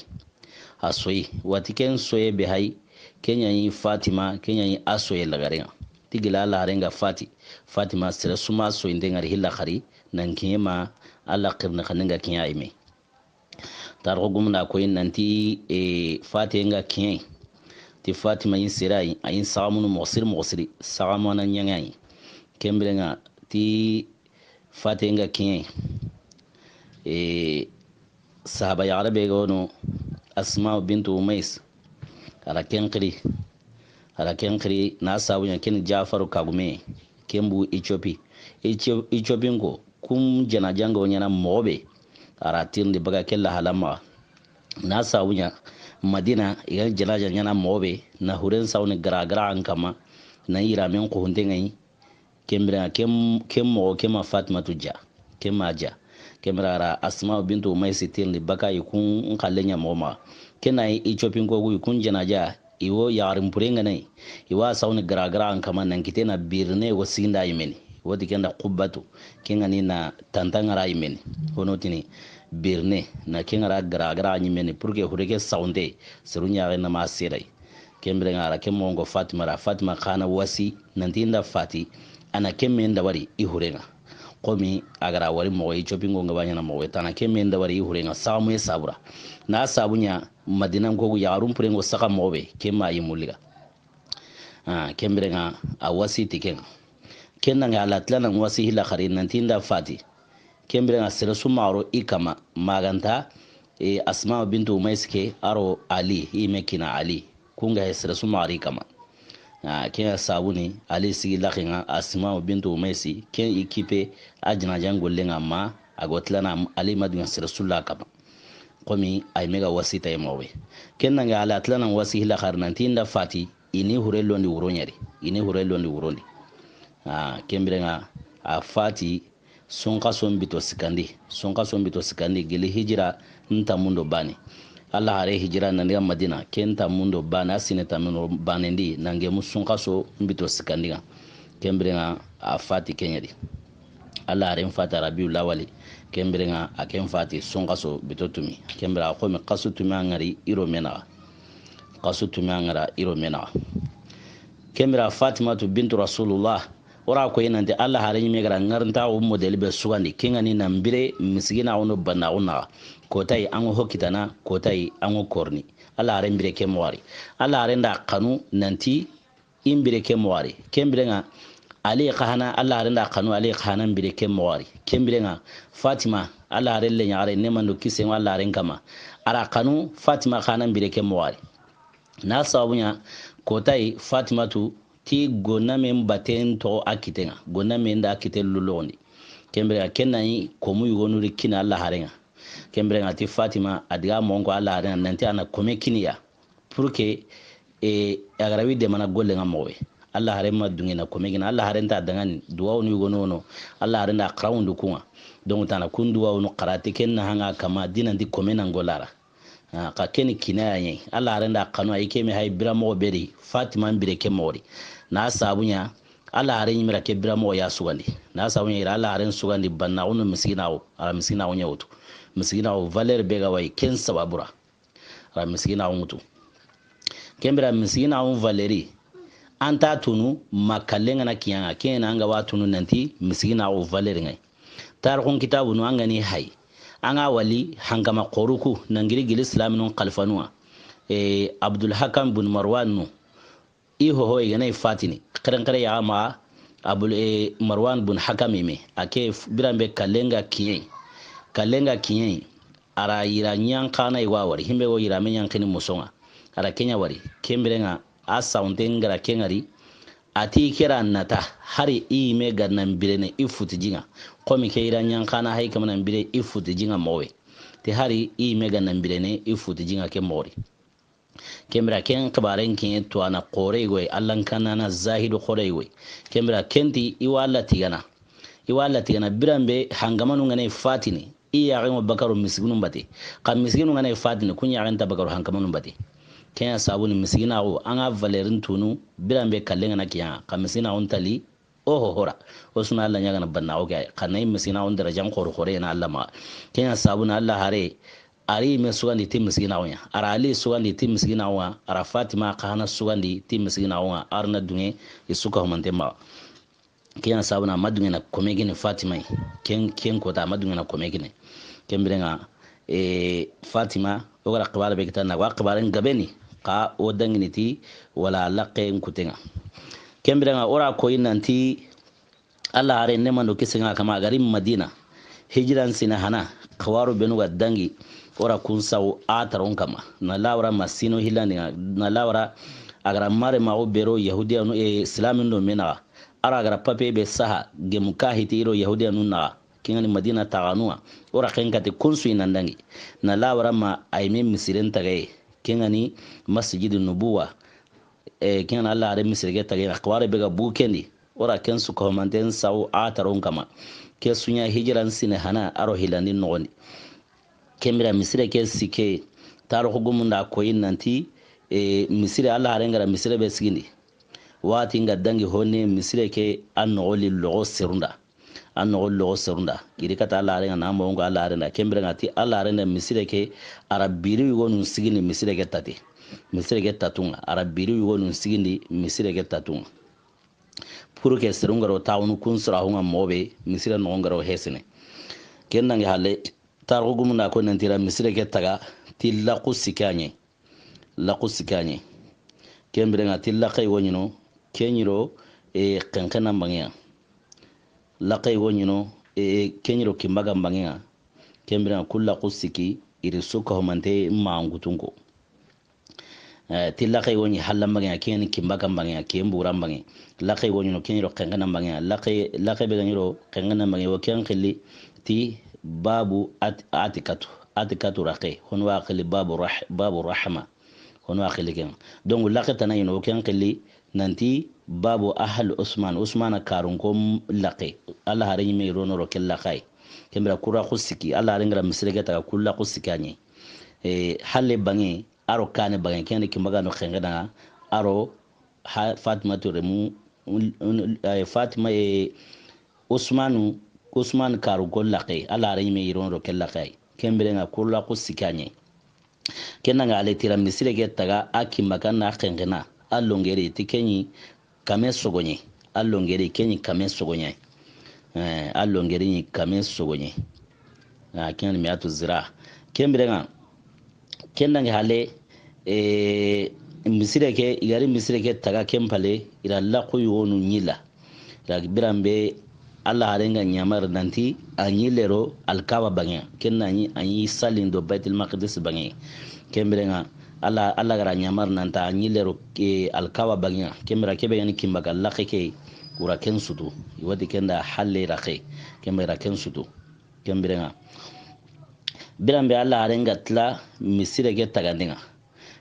A soyi, wati ken soye be hay, ken ɲa ɲi Fatima, ken ɲa ɲi a soye lagaren ŋa. Ti gila Alla haaren ga fati, Fatima sere su ma soyinde ŋari hilla xari, nan kiɲe ma Alla xirini xannen ga kiɲe a yi me. Tarixu gumu nda koyi nanti, e, fatiye nga kiɲe. Ti Fatima ɲi sere yi, a ɲi saxamunu moxo siri moxo siri, saxamana ɲaŋa yi. Ken bire ŋa, ti fatiye nga kiɲe. E, sahaba yaxare be ga wono, Asma bintu Umais, a ra ken xiri. A ra ken xiri, na sabu ɲa ken Jafaru kagume, ken bu Ethiopie. Ethiopie, Ethiopie n ko, kun janaja nga wo ɲaana moxo be, a ra tirindi baga ke lahala maxa. Na sabu ɲa, Madina, i ga janaja ɲaana moxo be, na huren sawni gara gara an kama, na yiramen xuhunte ŋa yi, Ken bire ŋa, ken, ken moxo, ken ma Fatimatu ja. Ken ma ja. Ken bire a ra Asma bintu Umaysi tirindi baka i kun n xalle ɲa moxo maxa. Ken na i copinko ku i kun janaja, i wo yaxarin pure ŋa na yi. I wa sawni gara gara an kama nan kite na birine wo siginda yimeni. Wo ti ken da xubbatu. Ken ŋa ni na tanta ŋara yimeni. Hono tini birine na ken ŋara gara gara yimeni pour que hure ke sawnde seru ɲaxe na ma seeday. Ken bire ŋa a ra ken moxo ŋo Fatima ra, Fatima xa na wasi nanti i nda fati, a na ken me ndabari i hure ŋa. Komi a ga ra wari moxo, i copinko ŋa ba ɲaana moxo, ta na ken me ndabari i hure ŋa, saxamuye sabura. Na sabu ɲa, Madina n ko gu yaxarun pure ŋo saxa moxo be, ken ma yi mulliga. Ah, ken bire ŋa a wasi ti ken ŋa. Ken na ŋa a la tila na wasi hila xari nanti i nda fati. Ken biren ŋa sere su maxa ro i kama, ma ga nta, e, Asma bintu Umays ke, a ro Ali, i me kina Ali. Ku ŋa he sere su maxa ro i kama. A, ken ŋa sabu ni, Ali sigi laxen ŋa, Asma bintu Umays, ken i kipe, a janajan gollen ŋa ma, a go tilana Ali ma duŋa sere su la kama. Komi ay me ga wasi ta i moxo be. Ken naŋa Ali a tilana wasi hila xari nanti i nda fati, i ni hure londi wuro ɲa ri. I ni hure londi wurondi. A, ken biren ŋa a fati, sunxaso mbito sikandi. Sunxaso mbito sikandi, gili hijira nta mundo bani. Alla hare hijira nan daga Madina, ken nta mundo bani, a sine ta mundo bani ndi, nan gemu sunxaso mbito sikandi ŋa. Ken biren ŋa a fati ken ɲa di. Alla haren fati Rabiul Awali, ken biren ŋa a ken fati sunxaso bito tumi. Ken biren ŋa a xo mi xasu tumi a ŋari i ro me naxa. Xasu tumi a ŋara i ro me naxa. Ken biren ŋa Fatimatu bintu Rasulullah, o ra ko i nanti Alla hare ɲi me ga ra ŋarintaxu modèle be sugandi, ken ŋa ni nan bire misiginaxu ndo bannaxu naxa. Kotayi an ŋa ho kitana, kotayi an ŋa korni. Alla hare n bire ke moxo ri. Alla hare nda xanu nanti i n bire ke moxo ri. Ken biren ŋa Ali xa hana, Alla hare nda xanu Ali xa hana n bire ke moxo ri. Ken biren ŋa Fatima, Alla hare le ɲaxare, ne mando kisen ŋa Alla haren kama, a ra xanu Fatima xa hana n bire ke moxo ri. Na sabu ɲa, kotayi Fatimatu ti gonnamen baten toxo a kiten ŋa, gonnamen da a kite loloxondi. Ken biren ŋa ken na ɲi komu yugonu ri kini Alla haren ŋa. Ken biren ŋa ti Fatima a diga moxon ko Alla haren ŋa nanti a na kome kini ya, pour que, e, a ga ra wi demana gollen ŋa moxo be. Alla haren ma duŋe na kome kini, Alla haren ta dangani duwawunu yugonu wono, Alla haren da xarawundu ku ŋa. Donc tana kun duwawunu xara ti ken na hanga kama dinanti kome nan golara. A, xa ken ni kinaya ɲa yi. Alla haren da xanu a yi ke me hay bira moxo be ri, Fatima n bire ke moxo ri. Na sabu ɲa, Alla haren ɲi me ra ke bira moxo ya sugandi. Na sabu ɲa i ra Alla haren sugandi bannaxu ndo misiginaxu, a ra misiginaxu ɲa wutu. Misiginaxu valeur be ga wa yi, ken sababu ra. A ra misiginaxu ŋutu. Ken biren ŋa misiginaxu valeri, an ta tunu ma kallen ŋa na kiɲa ŋa, ken ŋa an ga wa tunu nanti misiginaxu valeri ŋa yi. Tarixun kitabunu an ga ni hay, an ga wali hankama xoruku nan giri gili silaminu xalifanu ŋa. E, Abdul Hakam bun Marwan nu, i hoho i ga na i fatini, xerenxere ya ma Abul, e, Marwan bun Hakam i me, a ke f-, biran be kallen ŋa kiɲe yi. Kallen ŋa kiɲe yi, a ra yira ɲanxana i wa wari, himbe go yira me ɲanxini muso ŋa. A ra ken ɲa wari, ken biren ŋa a sawunte n ga ra ken ŋari, a ti ke ra nata, hari i me ga nan birene i futi ji ŋa. Komi ke yira ɲanxana hay kama nan bire i futi ji ŋa moxo be. Ti hari i me ga nan birene i futi ji ŋa ke moxo ri. Ken biren ŋa ken xibaren ke tuwana xore yi goy, Alla n kanana zahidu xore yi goy. Ken biren ŋa ken ti i wa Alla tigana. I wa Alla tigana biran be hankamanu ga na i fatini, i yaxen ŋo bakaru misiginu n bate. Xa misiginu ga na i fatini, kun yaxen nta bakaru hankamanu n bate. Ken ɲa sabu ni misiginaxu, an ga valerin tunu, biran be kallen ŋa na kiɲa ŋa, xa misiginaxu nta li, o ho hora. O su na Alla ɲaagana bannaxu ke yi. Xa na i misiginaxu n darajan xoro xore na Alla maxa. Ken ɲa sabu na Alla hare, a ri me sugandi ti misiginaxu ɲa. A ra Ali sugandi ti misiginaxu ŋa. A ra Fatima xa hana sugandi ti misiginaxu ŋa. A ra na duŋe i su ka humante maxa. Ken ɲa sabu na ma duŋe na kome kini Fatima yi. Ken, ken kota ma duŋe na kome kini. Ken biren ŋa, e, Fatima, o ga ra xibare be kita na, wa xibaren gabe ni, xa o dangini ti, wala laxe n kuten ŋa. Ken biren ŋa, o ra ko i nanti, Alla hare ne mando kisen ŋa kama, a ga ri Madina, hijiran sine hana, xawaru benu ga dangi, o ra kun sawu a taron kama. Na lawara ma sino hilandi ŋa, na lawara a ga ra mare ma o bero Yahudiyanu, e, Islamin do me naxa. A ra a ga ra papier be saha, gemu ka hiti i ro Yahudiyanu naxa. Ken ŋa ni Madina taxanu ŋa, o ra ken kati kun su i nan dangi. Na lawara ma a yi me misiren tagaye. Ken ŋa ni Masjidu Nubuwa. E, ken ŋa ni Alla hare misire ke tagaye, xibare be ga bugu ken di. O ra ken su ko manten sawu a taron kama. Ke su ɲa hijiran sine hana a ro hilandi noxon di. Ken biren ŋa misire ke sike, tarixu gumun da ko i nanti, e, misire Alla hare n ga ra misire be sigindi. Waxati n ga dangi honne misire ke a noxo li loxo serun da. A noxo loxo serun da. I ri kata Alla hare ŋa na moxo n ko Alla hare n da. Ken biren ŋa ti Alla hare n da misire ke a ra biri yugonun sigindi misire ke tati. Misire ke tatun ŋa. A ra biri yugonun sigindi misire ke tatun ŋa. Pour que serun ga ro taxunu kun sura hu ŋa moxo be misire noxon ga ro hesene. Ken nangi halle tarixu gumun da ko nanti i ra misire ke taga ti laxu sike ɲa yi. Laxu sike ɲa yi. Ken biren ŋa ti laxe wo ɲi no, ke ɲi ro, e, xenxena mbangeya. Laxe wo ɲi no, E, ken ɲi ro kinbaga n banŋe ŋa. Ken biren ŋa ku laxu sikki, i ri su kahumante maxankutunko. Eh, ti laxe wo ɲi hallan banŋe ŋa, ken ɲi kinbaga n banŋe ŋa, ken buran banŋe. Laxe wo ɲi no ken ɲi ro xenxenan banŋe ŋa. Laxe, laxe be ga ɲi ro xenxenan banŋe, wo ken xilli ti babu at-, atikatu. Atikatu raxe. Hono wa xilli babu rah-, babu rahma. Hono a xilli ken. Donc, laxe tana ɲi no, ken xilli nanti babu ahal Usman, Usmana karunko laxe. Alla hare ɲi me ro no ro ken laxe yi. Ken bira ku laxu sikki, Alla hare n ga ra misire ke taga ku laxu sikki a ɲi. E, halle banŋe, a ro kane banŋe, ken ni kinbaga no xenxenan ŋa, a ro ha-, Fatima to remu, un-, un-, eh, Fatima, e, Usmanu, Usman karunko laxe, Alla hare ɲi me ro no ro ken laxe yi. Ken biren ŋa ku laxu sikki a ɲi. Ken ŋa ale ti ra misire ke taga a kinbaga na xenxena, a longeri ti ken ɲi kame sogoɲe, a longeri ken ɲi kame sogoɲe. Eh, a longeri ɲi kame sogoɲe. Ah, ken ni miyatu zira. Ken biren ŋa, ken dangi hale, eh, misire ke, i ga ri misire ke taga ken pale, i ra laxu yogonu ɲi la. Ragi biran be Alla hare n ga ɲamari nanti a ɲi lero Alkaba banŋe ŋa. Ken na ɲi a ɲi sallin do Baitul Maqdis banŋe ŋa. Ken biren ŋa Alla, Alla ga ra ɲamari nanta a ɲi lero, e, Alkaba banŋe ŋa. Ken bira ke be ga ni kinbaga laxe ke, wura ken sutu. I wa ti ken da halle raxe. Ken bira ken sutu. Ken biren ŋa. Biran be Alla hare n ga tila misire ke taganden ŋa.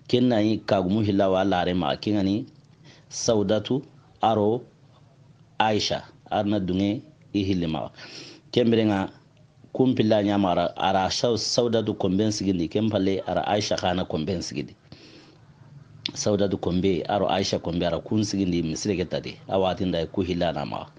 Ken na ɲi kagumu hilla wa Alla hare maxa, ken ga ni Saudatu a ro Aisha, a ra na dunŋe i hilli maxa. Ken biren ŋa kun pilla ɲa maxa, a ra Sau-, Saudatu konben sigindi, ken palle a ra Aisha xa na konben sigindi. Saudatu konbe a ro Aisha konbe, a ra kun sigindi misire ke tadi, a waxati nda ku hilla na maxa.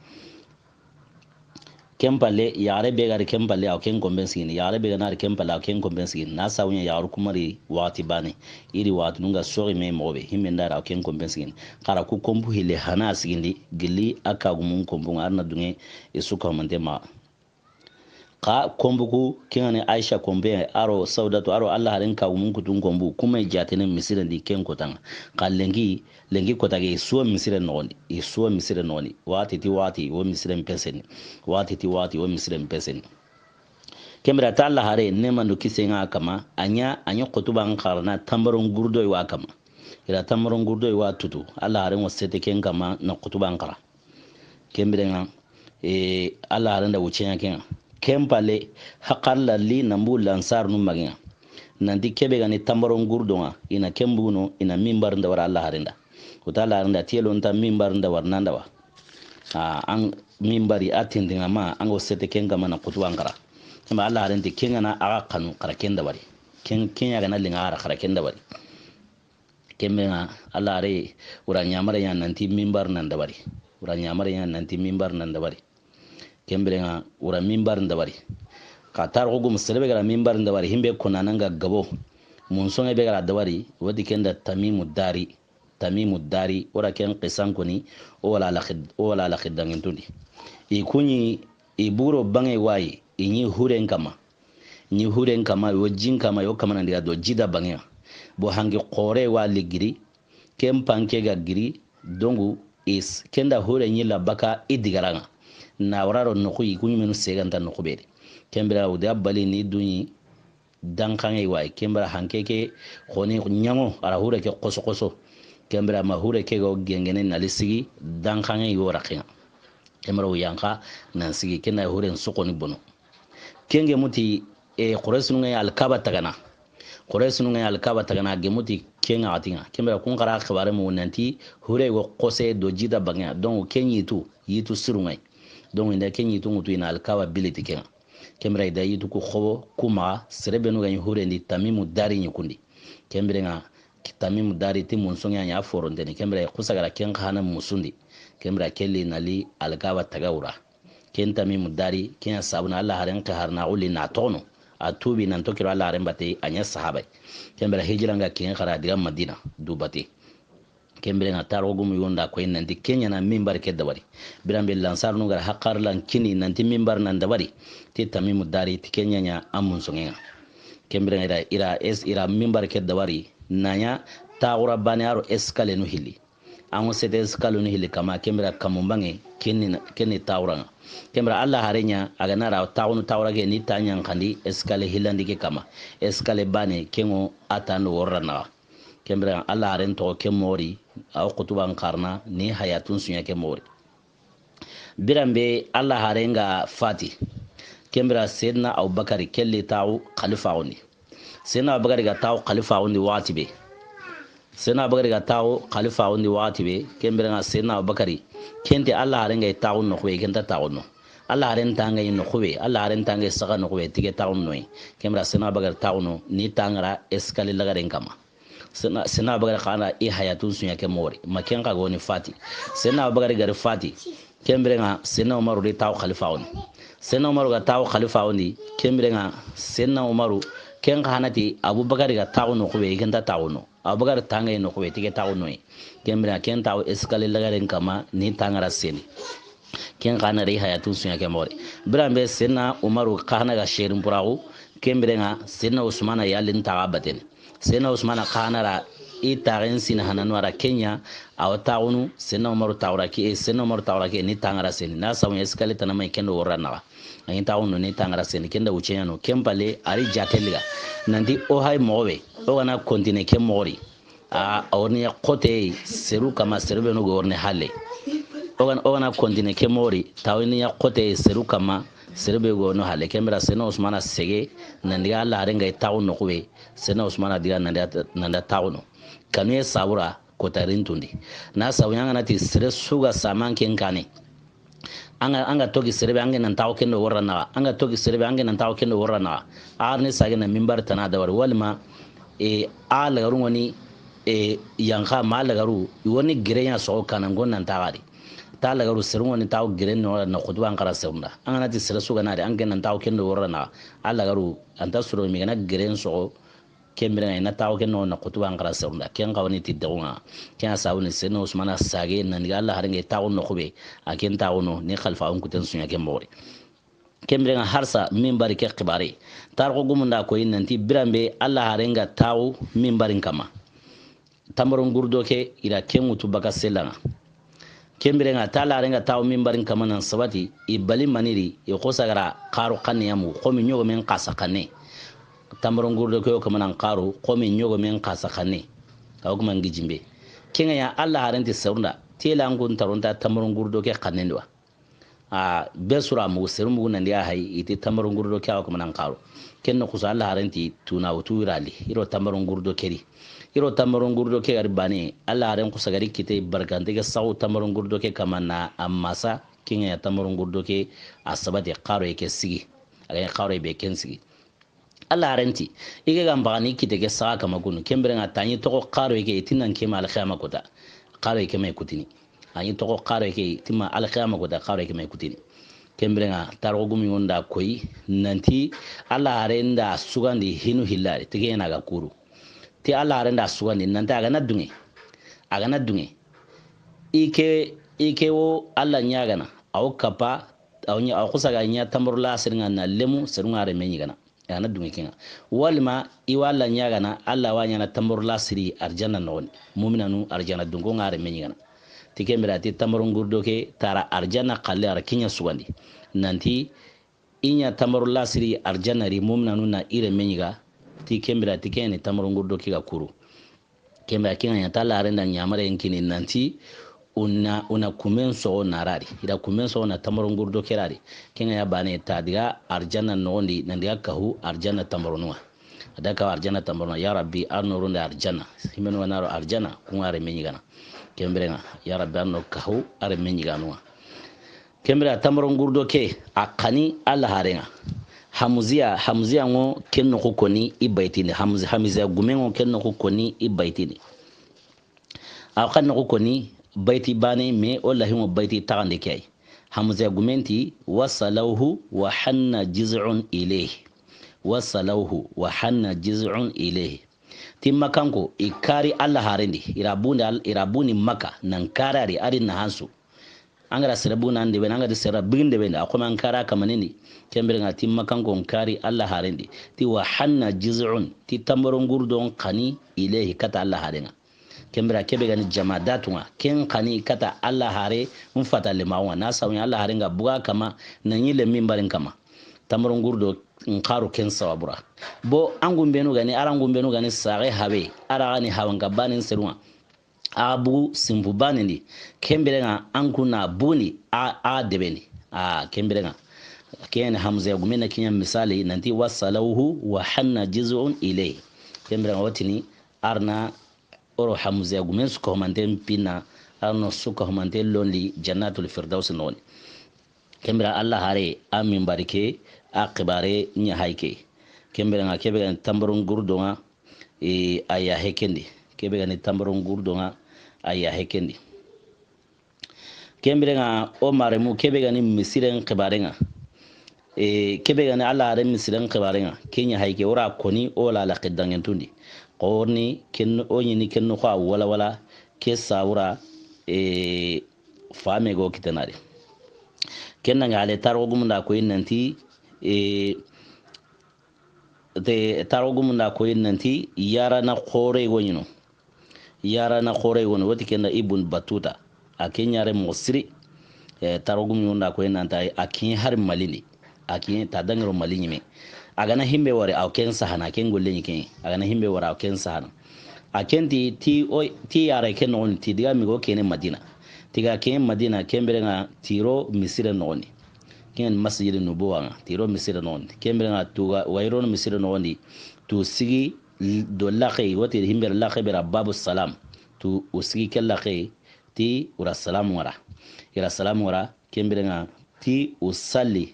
Ken palle, yaxare be ga ri ken palle, a wa ken konben sigini. Yaxare be ga na ri ken palle, a wa ken konben sigini. Na sabu ɲa yaxaru ku ma ri waxati baane. I ri waxatinun ga soxi me moxo be. Himme nda ra a wa ken konben sigini. Xa ra ku konbu hille hana sigindi. Gilli a kagumun konbun ŋa, a ra na dunŋe i su kahumante maxa. Xa konbu ku, ken ga ni Aisha konbe, a ro Saudatu, a ro Alla haren kagumun kutun konbu, ku ma i jaatene misiren di ken kotan ŋa. Xa lenki, lenki kota ke, i su wa misiren noxon di, i su wa misiren noxon di. Waxati ti waxati, wo misiren peseni. Waxati ti waxati, wo misiren peseni. Ken bire ta Alla hare, neeman do kisen ŋa a kanma, a ɲa, a ɲa xutuban xarana tanbaron gurdoy wa a kanma. I ra tanbaron gurdoy wa a tutu. Alla haren ŋa sete ken kanma na xutuban xara. Ken biren ŋa, e, Alla haren da wucce ɲa ken ŋa. Ken palle, haqalla li nan bu lansarunu maxa ŋa. Nanti ke be ga ni tanbaron gurdon ŋa, i na ken bugu no, i na minbarin da wara Alla haren da. Ku ta Alla haren da, tiyelo nta minbarin da wara nan da wa. A, an minbari a tinten ŋa ma, an ga wo sete ken kanma na xutuban xara. Ken ba Alla haren ti ken ga na a ga xanu, xa ra ken dabari. Ken, ken ya ga na linŋa a ra, xa ra ken dabari. Ken biren ŋa, Alla hare, wura ɲamare ɲa nanti minbar nan dabari. Wura ɲamare ɲa nanti minbar nan dabari. Ken biren ŋa, wura minbar dabari. Xa tarixu gumu sere be ga ra minbar dabari, himbe kona nan ga gabo. Munsoŋe be ga ra dabari, wodi ken da Tamimu Dari. Tamimu Dari, wura ken xisan koni, o wala laxid-, o wala laxi dangintundi. I ku ɲi, i buro banŋe wa yi, i ɲi huren kanma. Ɲi huren kanma, yo jin kanma, yo kanma nan diga do jida banŋe ŋa. Bo hangi xore wa li giri, ken panke ga giri, dongu is, ken da hure ɲi la baka i digaran ŋa. Na wara ro noxu yi, ku ɲi menu seganta noxu be de. Ken bire o da bali ni duɲi danxanŋe wa yi, ken bire hanke ke xoni ɲaŋo, a ra hure ke xoso xoso. Ken bire ma hure ke go gengene na li sigi, danxanŋe yo raxe ŋa. Ken bire o yanxa nan sigi, ken da huren soxoni bono. Ken ge muti, e, Quraysinun ŋa Alkaba tagana. Quraysinun ŋa Alkaba tagana, ge muti ken ŋa a ti ŋa. Ken bire kun xara xibare mu nanti, hure go xose do jida banŋe ŋa. Donc, ken yitu, yitu sirun ŋa yi. Donc, i nda ken yitu ŋutu i na Alkaba bili ti ken ŋa. Ken bire i da yitu ku xobo, ku maxa, sere benu ga ɲi huren di Tamimu Dari ɲi kundi. Ken biren ŋa, Tamimu Dari ti munsoŋe ɲa foronteni. Ken bire xusa ga ra ken xa na musundi. Ken bire ke li na li Alkaba taga wura. Ken Tamimu Dari, ken ya sabuna Alla haren ke harna wuli na toxono. A tubi nan toxo kiro Alla haren bate, a ɲa sahaba yi. Ken bire hijira ŋa ken xara diga Madina, du bate. Ken bire ŋa tarixu gumu yonda koy nanti ken ɲa na minbar ke dabari. Biran be lansarunu ga ra haqar lan kini nanti minbar nan dabari. Ti Tamimu Dari, ti ken ɲa ɲa a munsoŋe ŋa. Ken bire ŋa i ra, i ra es-, i ra minbar ke dabari. Na ɲa taxura bane a ro escalier nu hilli. An ŋo sete escalier ni hilli kama, ken bire kamun banŋe, ken ni, ken ni tawura ŋa. Ken bire Alla haren ɲa, a ga na ra tawunu tawura ke ni ta ɲankandi escalier hillandi ke kama. Escalier baane, ken ŋo a tanu wori ra naxa. Ken bire Alla haren toxo ke moxo ri, a wo xutuban xarana ni hayatun su ɲa ke moxo ri. Biran be Alla haren ga fati. Ken bire Seydina Abubakari ke li taxu xalifaaxun di. Seydina Abubakari ga taxu xalifaaxun di waxati be. Seydina Abubakari ga taxu xalifaaxun di waxati be. Ken bire ŋa Seydina Abubakari, ken ti Alla haren ga taxu noxu be, ken nta taxu no. Alla haren ta ŋa yi noxu be, Alla haren ta ŋa yi saxa noxu be, ti ke taxu no yi. Ken bire Seydina Abubakari taxu no, ni tangara escalier lagaren kama. Seydina, Seydina Abubakari xa na i hayatun su ɲa ke moxo ri. Ma ken xa ga wo ni fati. Seydina Abubakari ga ri fati. Ken bire ŋa Seydina Umaru ri taxu xalifaaxun di. Seydina Umaru ga taxu xalifaaxun di. Ken bire ŋa Seydina Umaru, ken xa na ti Abubakari ga taxu noxu be, ken nta taxu no. Abubakari ta ŋa yi noxu be, ti ke taxu no yi. Ken bire ŋa ken taxu escalier lagaren kama, ni tangara seni. Ken xa na ri hayatun su ɲa ke moxo ri. Biran be Seydina Umaru xa na ga serin puraxu, ken bire ŋa Seydina Usmana yalin taxa batene. Seydina Usmana xa na ra i taxen sini hananu a ra ke ɲa, a wo taxunu, Seydina Umaru taxura ke, Seydina Umaru taxura ke, ni tangara seni. Na sabu escalier tana ma yi ken do wori ra naxa. A yi taxunu ni tangara seni, ken da wuce ɲa no, ken palle, a ri jate liga. Nanti o hay moxo be, o ga na continuer ke moxo ri. A, a wo ni ɲa xote seru kama, seru be nu ga wo ni halle. O ga na, o ga na continuer ke moxo ri, ta wo ni ɲa xote seru kama, seru be ga wo ni halle. Ken bire Seydina Usmana sege, nan diga Alla haren ga taxu noxu be, Seydina Usmana diga nan da, nan da taxu no. Kanu ye sabura, kota rintundi. Na sabu ɲa an ga na ti sere su ga saman ken kane. An ga, an ga toxi sere be, an ke nan taxu ken do wori ra naxa. An ga toxi sere be, an ke nan taxu ken do wori ra naxa. A ri ni sage na minbar tana dabari. Walima, e, a lagaru ŋo ni, e, yanxa ma lagaru, i wo ni gere ɲa soxo kana ŋo nan taxari. Ta lagaru seru ŋo ni taxu gere no na xutuban xara serun da. An ga na ti sere su ga na ri, an ke nan taxu ken do wori ra naxa. A lagaru, an ta suro mi ga na gere soxo, ken bire ŋa i na taxu ken noxo na xutuban xara serun da. Ken xa wo ni ti dexu ŋa. Ken a sabu ni Seydina Usmana sage nan diga Alla haren ga taxu noxu be. A ken taxu no ni xalifaaxun kuten su ɲa ke moxo ri. Ken bire ŋa harsa minbari ke xibaare. Tarixu gumun da ko yi nanti biran be Alla haren ga taxu minbarin kama. Tanbaron gurdo ke i ra ken ŋutu baka sella ŋa. Ken bire ŋa ta Alla haren ga taxu minbarin kama nan sabati, i bali maniri, i xosa ga ra xaru xanne ya mugu, xomi ɲogomen xasa xanne. Tanbaron gurdo ke o kama nan xaru, xomi ɲogomen xasa xanne. A wo kuma ngi jimbe. Ken ŋa ya Alla haren ti serun da, tela an kun taronta tanbaron gurdo ke xannen di wa. A be sura mugu, seru mugu nan diga hay, i ti tanbaron gurdo ke a wo kuma nan xaru. Ken no xusa Alla haren ti tuna wutu wirali, i ro tanbaron gurdo ke ri. I ro tanbaron gurdo ke ga ri baane, Alla haren xusa ga ri kite barkante ke saxu tanbaron gurdo ke kama na a masa, ken ŋa ya tanbaron gurdo ke a sabati xaro ke sigi. A ga ɲi xaro be ken sigi. Alla haren ti, i ke ga n baxa ni kite ke saxa kama kunu, ken bire ŋa ta ɲi toxo xaro ke, i ti nan ke ma alxiyama kota. Xaro ke ma i kutini. A ɲi toxo xaro ke, i ti ma alxiyama kota, xaro ke ma i kutini. Ken bire ŋa, tarixu gumi ŋo nda ko yi, nanti Alla haren da sugandi hinu hillari, ti ke ɲa na ga kuru. Ti Alla haren da sugandi, nanti a ga na duŋe. A ga na duŋe. I ke, i ke wo Alla ɲaagana, a wo kapa, a wo ɲa, a wo xusa ga ɲa tanbaro lasiri ŋa na lemu, seru ŋa renme ɲigana. A ga na duŋe ke ŋa. Walima, i wa Alla ɲaagana, Alla wa ɲaana tanbaro lasiri arjanna noxon di. Muminanu arjanna dunko ŋa renme ɲigana. Ti ken bire a ti tanbaro ngurdo ke tara arjanna xalle a ra ke ɲa sugandi. Nanti, i ɲa tanbaro lasiri arjanna ri muminanu na i renme ɲiga. Ti ken bire a ti ke ɲa ni tanbaro ngurdo ke ga kuru. Ken bire ke ŋa ɲa ta Alla haren da ɲamare n kini nanti, una, una kumen soxo na rari. I da kumen soxo na tanbaro ngurdo ke rari. Ke ŋa ya baane ta diga arjanna noxon di, nan diga kahu arjanna tanbaro nuwa. A da kahu arjanna tanbaro nuwa. Ya Rabbi, ar no runde arjanna. Himenu wa na ro arjanna, ku ŋa renme ɲigana. Ken bire ŋa, ya Rabbi, ar no kahu, ar renme ɲigana nuwa. Ken bire tanbaro ngurdo ke, a xani Alla haren ŋa. Hamziya, hamziya ŋo ken noxu koni i baytini. Hamz-, hamziya gume ŋo ken noxu koni i baytini. A xa noxu koni bayti baane, me o lahi ŋo bayti taxande ke yi. Hamziya gumen ti, wasalawhu wa hanna jiz'un ilayhi. Wasalawhu wa hanna jiz'un ilayhi. Ti Makkanko, i kari Alla haren di, i ra bundi Al-, i ra bundi Makka, nan kari a ri, a ri na hansu. An ga ra sere buguna an debe ni, an ga ti sere bugin debe ni, a xo ma an kara kamanen di, ken bire ŋa ti Makkanko n kari Alla haren di. Ti wa hanna jiz'un, ti tanbaro ngurdo n xani ilayhi kata Alla haren ŋa. Ken bire ke be ga ni jamadatu ŋa, ken xa ni kata Alla haare n fata le ma wa na sawi Alla haare ŋa buga kama na ɲi le minbarin kama. Tanbaro ŋurdo n xaru ken sababu ra. Bo an gunbenu ga ni, a ra gunbenu ga ni saxe habe, a ra ga ni hawan ka banen seru ŋa. A bugu sinpu banen di. Ken bire ŋa an kun na bugundi a, a debe ndi. A ken bire ŋa. Ken Hamza ya gumen na kiɲa misali nanti wasalawhu wa hanna jiz'un ilayhi. Ken bire ŋa wotini a ra na oro Hamza ya gumen su ko manten pinna, a ra no su ko manten londi jannatul firdaus noxon di. Ken bire Alla haare a minbari ke, a xibaare ɲa hay ke. Ken bire ŋa ke be ga ni tanbaro ŋurdo ŋa, e, a ya he ken di. Ke be ga ni tanbaro ŋurdo ŋa, a ya he ken di. Ken bire ŋa o maremu ke be ga ni misiren xibaare ŋa. E, ke be ga ni Alla haaren misiren xibaare ŋa. Ken ɲa hay ke o ra koni o la la xiddangen tundi. Xorni ken o ɲi ni ken noxo a wala wala ke sabu ra, e, fame go kitenari. Ken na ŋa ale taro gumunda ko nanti, e, te taro gumunda ko nanti yara na xore go ɲi no. Yara na xore go no woti ken da Ibn Battuta. A ken ɲa re moxo siri. E, taro gumunda ko nanta a ken hari Mali ndi. A ken ta dangiro Mali ɲime. A ga na himbe wari a ken sahana, ken golle ɲi ken. A ga na himbe wari a ken sahana. A ken ti, ti o, ti yara ken noxon di, ti diga mi go ken Madina. Ti ga ken Madina, ken bire ŋa ti ro misire noxon di. Ken Masjid Nubuwa ŋa, ti ro misire noxon di. Ken bire ŋa tu ga wa i ro misire noxon di. Tu sigi l-, do laxe, woti himbe laxe be ra Babu Salam. Tu o sigi ke laxe, ti o ra salamu ŋa ra. I ra salamu ŋa ra, ken bire ŋa ti o salli.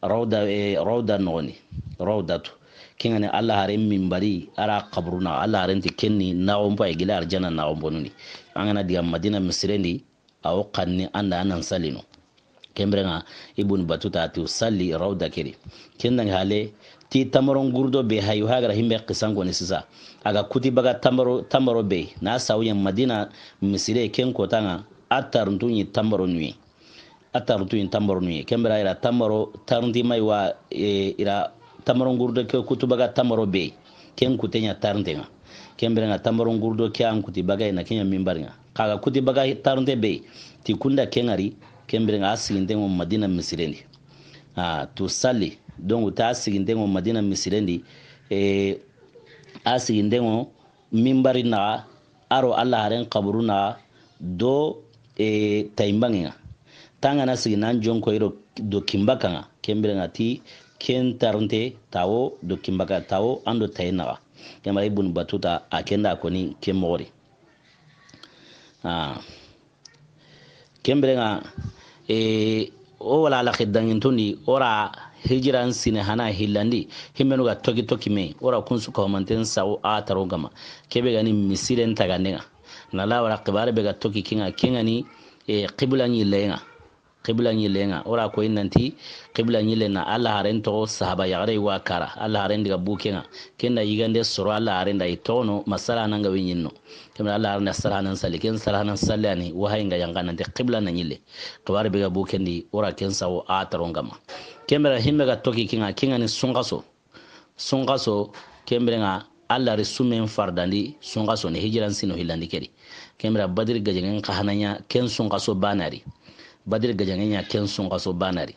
Rawda, e, rawda noxon di. Rawdatu. Ken ŋa ni Alla haaren minbari, a ra xaburu na, Alla haaren ti ken ni naxon pa i gila arjana naxon bonun di. An ga na diga Madina misiren di, a wo xanni an da a nan salli no. Ken bire ŋa Ibn Battuta ti o salli rawda ke di. Ken da ŋa hale ti tanbaro ŋurdo be hayu hagara himbe xisan ko ni sisa. A ga kuti baga tanbaro, tanbaro be na sawiya Madina misire ken kota ŋa a taruntu ɲi tanbaro nuyi. A taruntu ɲi tanbaro nuyi. Ken bire i ra tanbaro tarunti mai wa, e, i ra tanbaro ŋurdo ke kutu baga tanbaro be. Ken kute ɲa tarunte ŋa. Ken bire ŋa tanbaro ŋurdo ke an kuti baga i na ken ɲa minbari ŋa. Xa ga kuti baga tarunte be. Ti kunda ken ŋari, ken bire ŋa a siginten ŋo Madina misiren di. A tu salli. Donc ta a siginten ŋo Madina misiren di. E, a siginten ŋo minbari naxa, a ro Alla haaren xaburu naxa, do, e, tayinbanŋe ŋa. Tangana sigi nan jonko i ro do kinbaka ŋa, ken bire ŋa ti, ken tarunte tawo do kinbaka tawo an do tayi naxa. Ken bire Ibn Battuta a ken da koni ken moxo di. A. Ken bire ŋa, e, o wala la xiddangintundi, o ra hijiran sine hana hillandi, himmenu ga toki toki me, o ra kunsu ko manten sawo a taro gama. Ke be ga ni misiren tagande ŋa. Na la wara xibaare be ga toki ke ŋa, ke ŋa ni, e, qibla ɲille ŋa. Qibla ɲille ŋa, o ra ko i nanti, qibla ɲille na Alla haaren toxo sahaba yaxare wa kara, Alla haaren diga bu ke ŋa, ken da yigande soro Alla haaren da i toxono, masala na ŋa we ɲinno. Ken bire Alla haaren da sarahanan salli, ken sarahanan salli ani, wahayi ŋa yanqa nanti qibla na ɲille. Xibaare be ga bu ken di, o ra ken sawo a taro gama. Ken bire himme ga toki ke ŋa, ke ŋa ni sunxaso. Sunxaso, ken bire ŋa Alla ri sumen fardandi, sunxaso ni hijiran sino hillandi ke di. Ken bire Badiri gajaŋen xa hana ɲa ken sunxaso bane ri. Badiri gajaŋen ɲa ken sunxaso bane ri.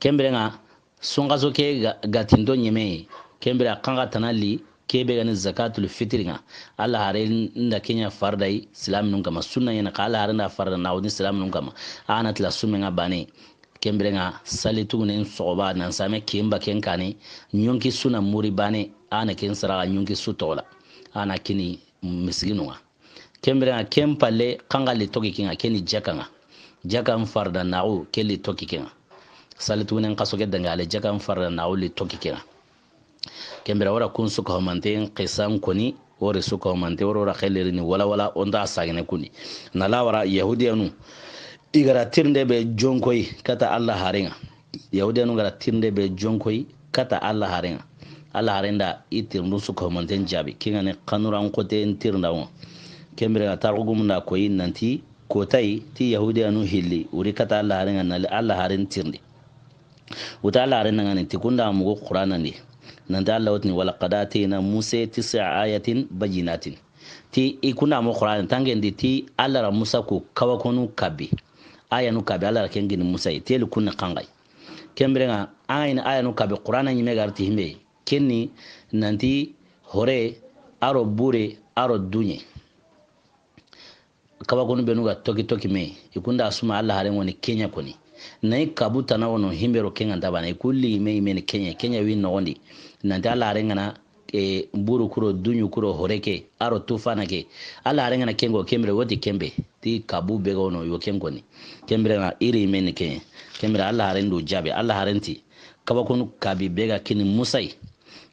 Ken bire ŋa sunxaso ke ga, ga tinto ɲeme, ken bire a xa ŋa tana li, ke be ga ni zakatul fitiri ŋa. Alla haaren da ke ɲa fardayi silaminun kama, sunna ɲa na xa Alla haaren da farda na woni silaminun kama. A na tila sumen ŋa bane. Ken bire ŋa sali tugunen soxoba nan same ken ba ken kane, ɲonki su na muri bane, a na ken saraxa ɲonki su toxo la, a na kini misiginu ŋa. Ken bire ŋa ken palle xa ŋa li toki ke ŋa, ken ni jaka ŋa. Jaka n farda naxu, ken li toki ke ŋa. Sali tugunen xaso ke dangale, jaka n farda naxu li toki ke ŋa. Ken bire o ra kun su ko manten xisan koni, o ri su ko manten, o ra xellerini wala wala, o nta sagene kundi. Na la wara Yahudiyanu, i ga ra tirinde be jonkoyi kata Alla haaren ŋa. Yahudiyanu ga ra tirinde be jonkoyi kata Alla haaren ŋa. Alla haaren da i tirindu su ko manten jaabi. Ke ŋa ni xanuran xoten tirinda wo. Ken bire ŋa tarxu gumun da koyi nanti kotayi ti Yahudiyanu hilli, o ri kata Alla haaren ŋa na li Alla haaren tirindi. Wuta Alla haaren ŋa ni ti kunda mugu Qur'aana ndi. Nanti Alla wotini, "Walaqad atayna Musa tis'a ayatin bayyinatin." Ti i kunda mo Qur'an tangen di ti Alla ra Musa ku kawakonu kabi. Ayanu kabi Alla ra ken kini Musa yi. Teli kunni xanxay. Ken biren ŋa, a ŋa yi ni ayanu kabi Qur'ana ɲime ga ri ti himbe. Ken ni nanti hore, a ro bure, a ro duɲe. Kawakonu benu ga toki toki me, i kunda suma Alla haren ŋo ni ke ɲa koni. Na i kabu tana wono himbe ro ken ŋa nta bana, i kulli me, me ni ke ɲa, ke ɲa wi noxondi. Nanti Alla haren ŋa na, e, buru ku ro, duɲu ku ro, hore ke, a ro tufana ke. Alla haren ŋa na ken ŋo, ken bire woti ken be. Ti kabu be ga wono yo ken koni. Ken biren ŋa i ri me ni ke ɲa. Ken bire Alla haren du jabe, Alla haren ti. Kawakonu kabi be ga kini Musa yi.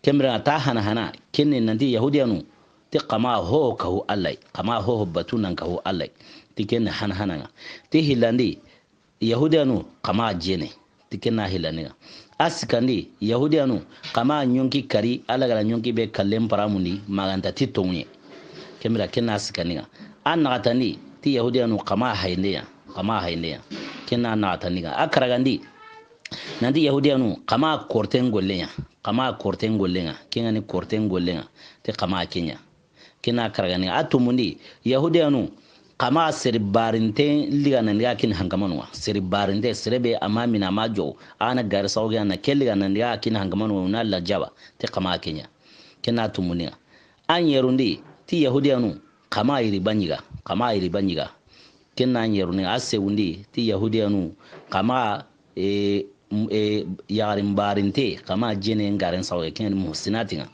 Ken biren ŋa ta hana hana, ken ni nanti Yahudiyanu. Ti xa ma ho kahu Alla yi, xa ma ho batu nan kahu Alla yi. Ti ken ni hana hana ŋa. Ti hillandi, Yahudiyanu xa ma jene. Ti ken na hillandi ŋa. A sikandi, Yahudiyanu xa ma ɲonki kari, Alla ga ra ɲonki be kallen paramundi, ma ga nta ti tonŋu ɲa. Ken bire ken na sikandi ŋa. A naxatandi, ti Yahudiyanu xa ma hayinde ɲa, xa ma hayinde ɲa. Ken na naxatandi ŋa. A karagandi, nanti Yahudiyanu xa ma korten golle ɲa, xa ma korten golle ɲa, ken ŋa ni korten golle ɲa, ti xa ma ke ɲa. Ken na karagani a tumundi, Yahudiyanu xa ma seri barinte liga nan diga kini hankamanu ŋa. Seri barinte, sere be a ma mina, a ma jo, a na gari sawo ge a na ke liga nan diga kini hankamanu ŋa, na lajaba, ti xa ma ke ɲa. Ken na tumundi ŋa. A ɲerundi, ti Yahudiyanu xa ma iri ba ɲiga, xa ma iri ba ɲiga. Ken na ɲerundi ŋa. A sewundi, ti Yahudiyanu xa ma e, m-, e, yaxarin barinte, xa ma jene ngaren saxu, ken ni muhsinati ŋa.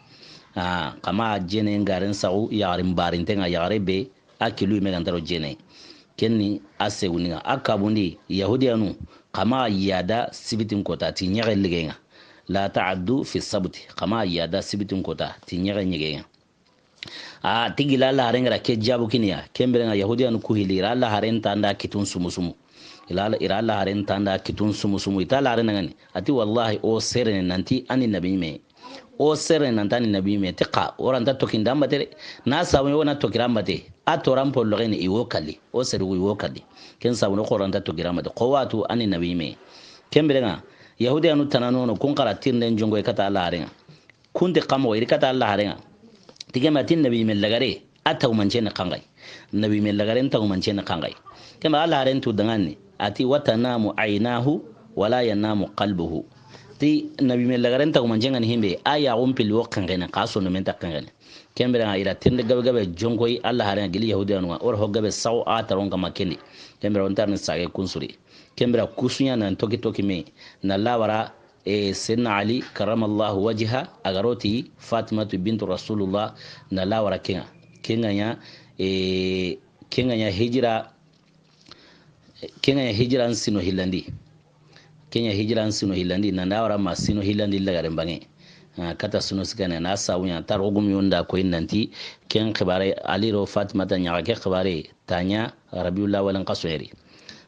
A, xa ma jene ngaren saxu, yaxarin barinte ŋa, yaxare be, a kilu me ga nta ro jene. Ken ni a sewundi ŋa. A kabundi, Yahudiyanu, xa ma yada sibitin kota, ti ɲexe lige ŋa. La ta'addu fi sabti, xa ma yada sibitin kota, ti ɲexe ɲige ŋa. A tigi la Alla haren ga ra ke jabu kini ya. Ken biren ŋa Yahudiyanu ku hilli, i ra Alla haren tanda kitun sumu sumu. I ra, i ra Alla haren tanda kitun sumu sumu. I ta Alla haren ŋa ni. A ti wallahi o sere ne nanti a ni nabi me. O sere ne nanti a ni nabi me. Ti xa, o ra nta tokinda n bate de. Na sabu o na tokira n bate. A toran pollo ni i wo kalli. O sere i wo kalli. Ken sabu o ra nta tokira n bate. Ko watu a ni nabi me. Ken biren ŋa Yahudiyanu tana nono kun xa ra tirnden jonko i kata Alla haren ŋa. Kunti xa moxo, i ri kata Alla haren ŋa. Ti ke ma ti nabi me lagare, a tagumance ni xanxay. Nabi me lagare n tagumance ni xanxay. Ke ma Alla haren tu danŋa ni, a ti, "Wa tanamu aynahu, wa la yanamu qalbuhu." Ti nabi me lagare n tagumance ŋa ni himbe, a yaxun pili wo xenxene, xa sono me nta xenxene. Ken biren ŋa i ra tirinde gabe gabe jonko i Alla haren ŋa gili Yahudiyanu ŋa, o ra ho gabe saxu a taron kama ken di. Ken biren o nta ri ni sage kunsuri. Ken biren kusuɲa nan toki toki me, na lawara e, Seydina Ali, karamallahu wajha, a ga ro ti Fatimatu bintu Rasulullah, na lawara ken ŋa. Ken ŋa ɲa, e, ken ŋa ɲa hijira, ken ŋa ɲa hijira n sino hillandi. Ken ɲa hijira n sino hillandi, na lawara ma sino hillandi lagaren banŋe. A, kata sino sikane, na sabu ɲa, ta ro gumi yonda ko i nanti, ken xibare, Ali ro Fatimata ɲaxa ke xibare, ta ɲa Rabiul Awwal n xaso yeri.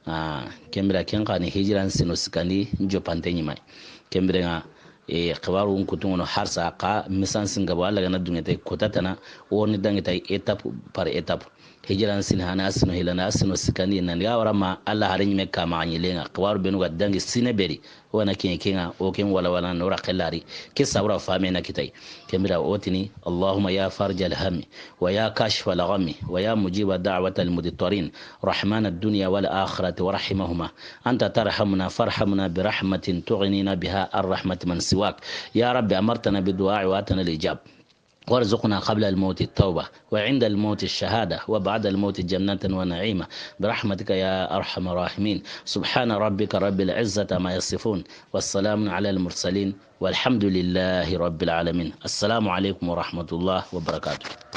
A, ken biren ken xa ni hijira n sino sikandi n jopante ɲi ma yi. Ken biren ŋa, e, xibaru n kutu ŋono harsa xa misan singabo Alla ga na duŋe tay kota tana, o ni dangi tay étape par étape. Hijira n sino hana, a sino hillandi, a sino sikandi, nan ga wara ma Alla haren ɲi me kama ɲi le ŋa. Xibaru benu ga dangi sine beri. O na ken ken ŋa, o ken wala wala no ra xellari. Ke sabura fame na kitay. Ken biren o tini, اللهم يا فارج الهم، ويا كاشف الغم، ويا مجيب دعوة المضطرين، رحمن الدنيا والآخرة ورحيمهما، أنت ترحمنا فارحمنا برحمة تغنينا بها عن رحمة من سواك. يا رب، أمرتنا بالدعاء وآتنا الإجابة. وارزقنا قبل الموت التوبة، وعند الموت الشهادة، وبعد الموت جنة ونعيما، برحمتك يا أرحم الراحمين. سبحان ربك رب العزة عما يصفون، والسلام على المرسلين، والحمد لله رب العالمين. السلام عليكم ورحمة الله وبركاته.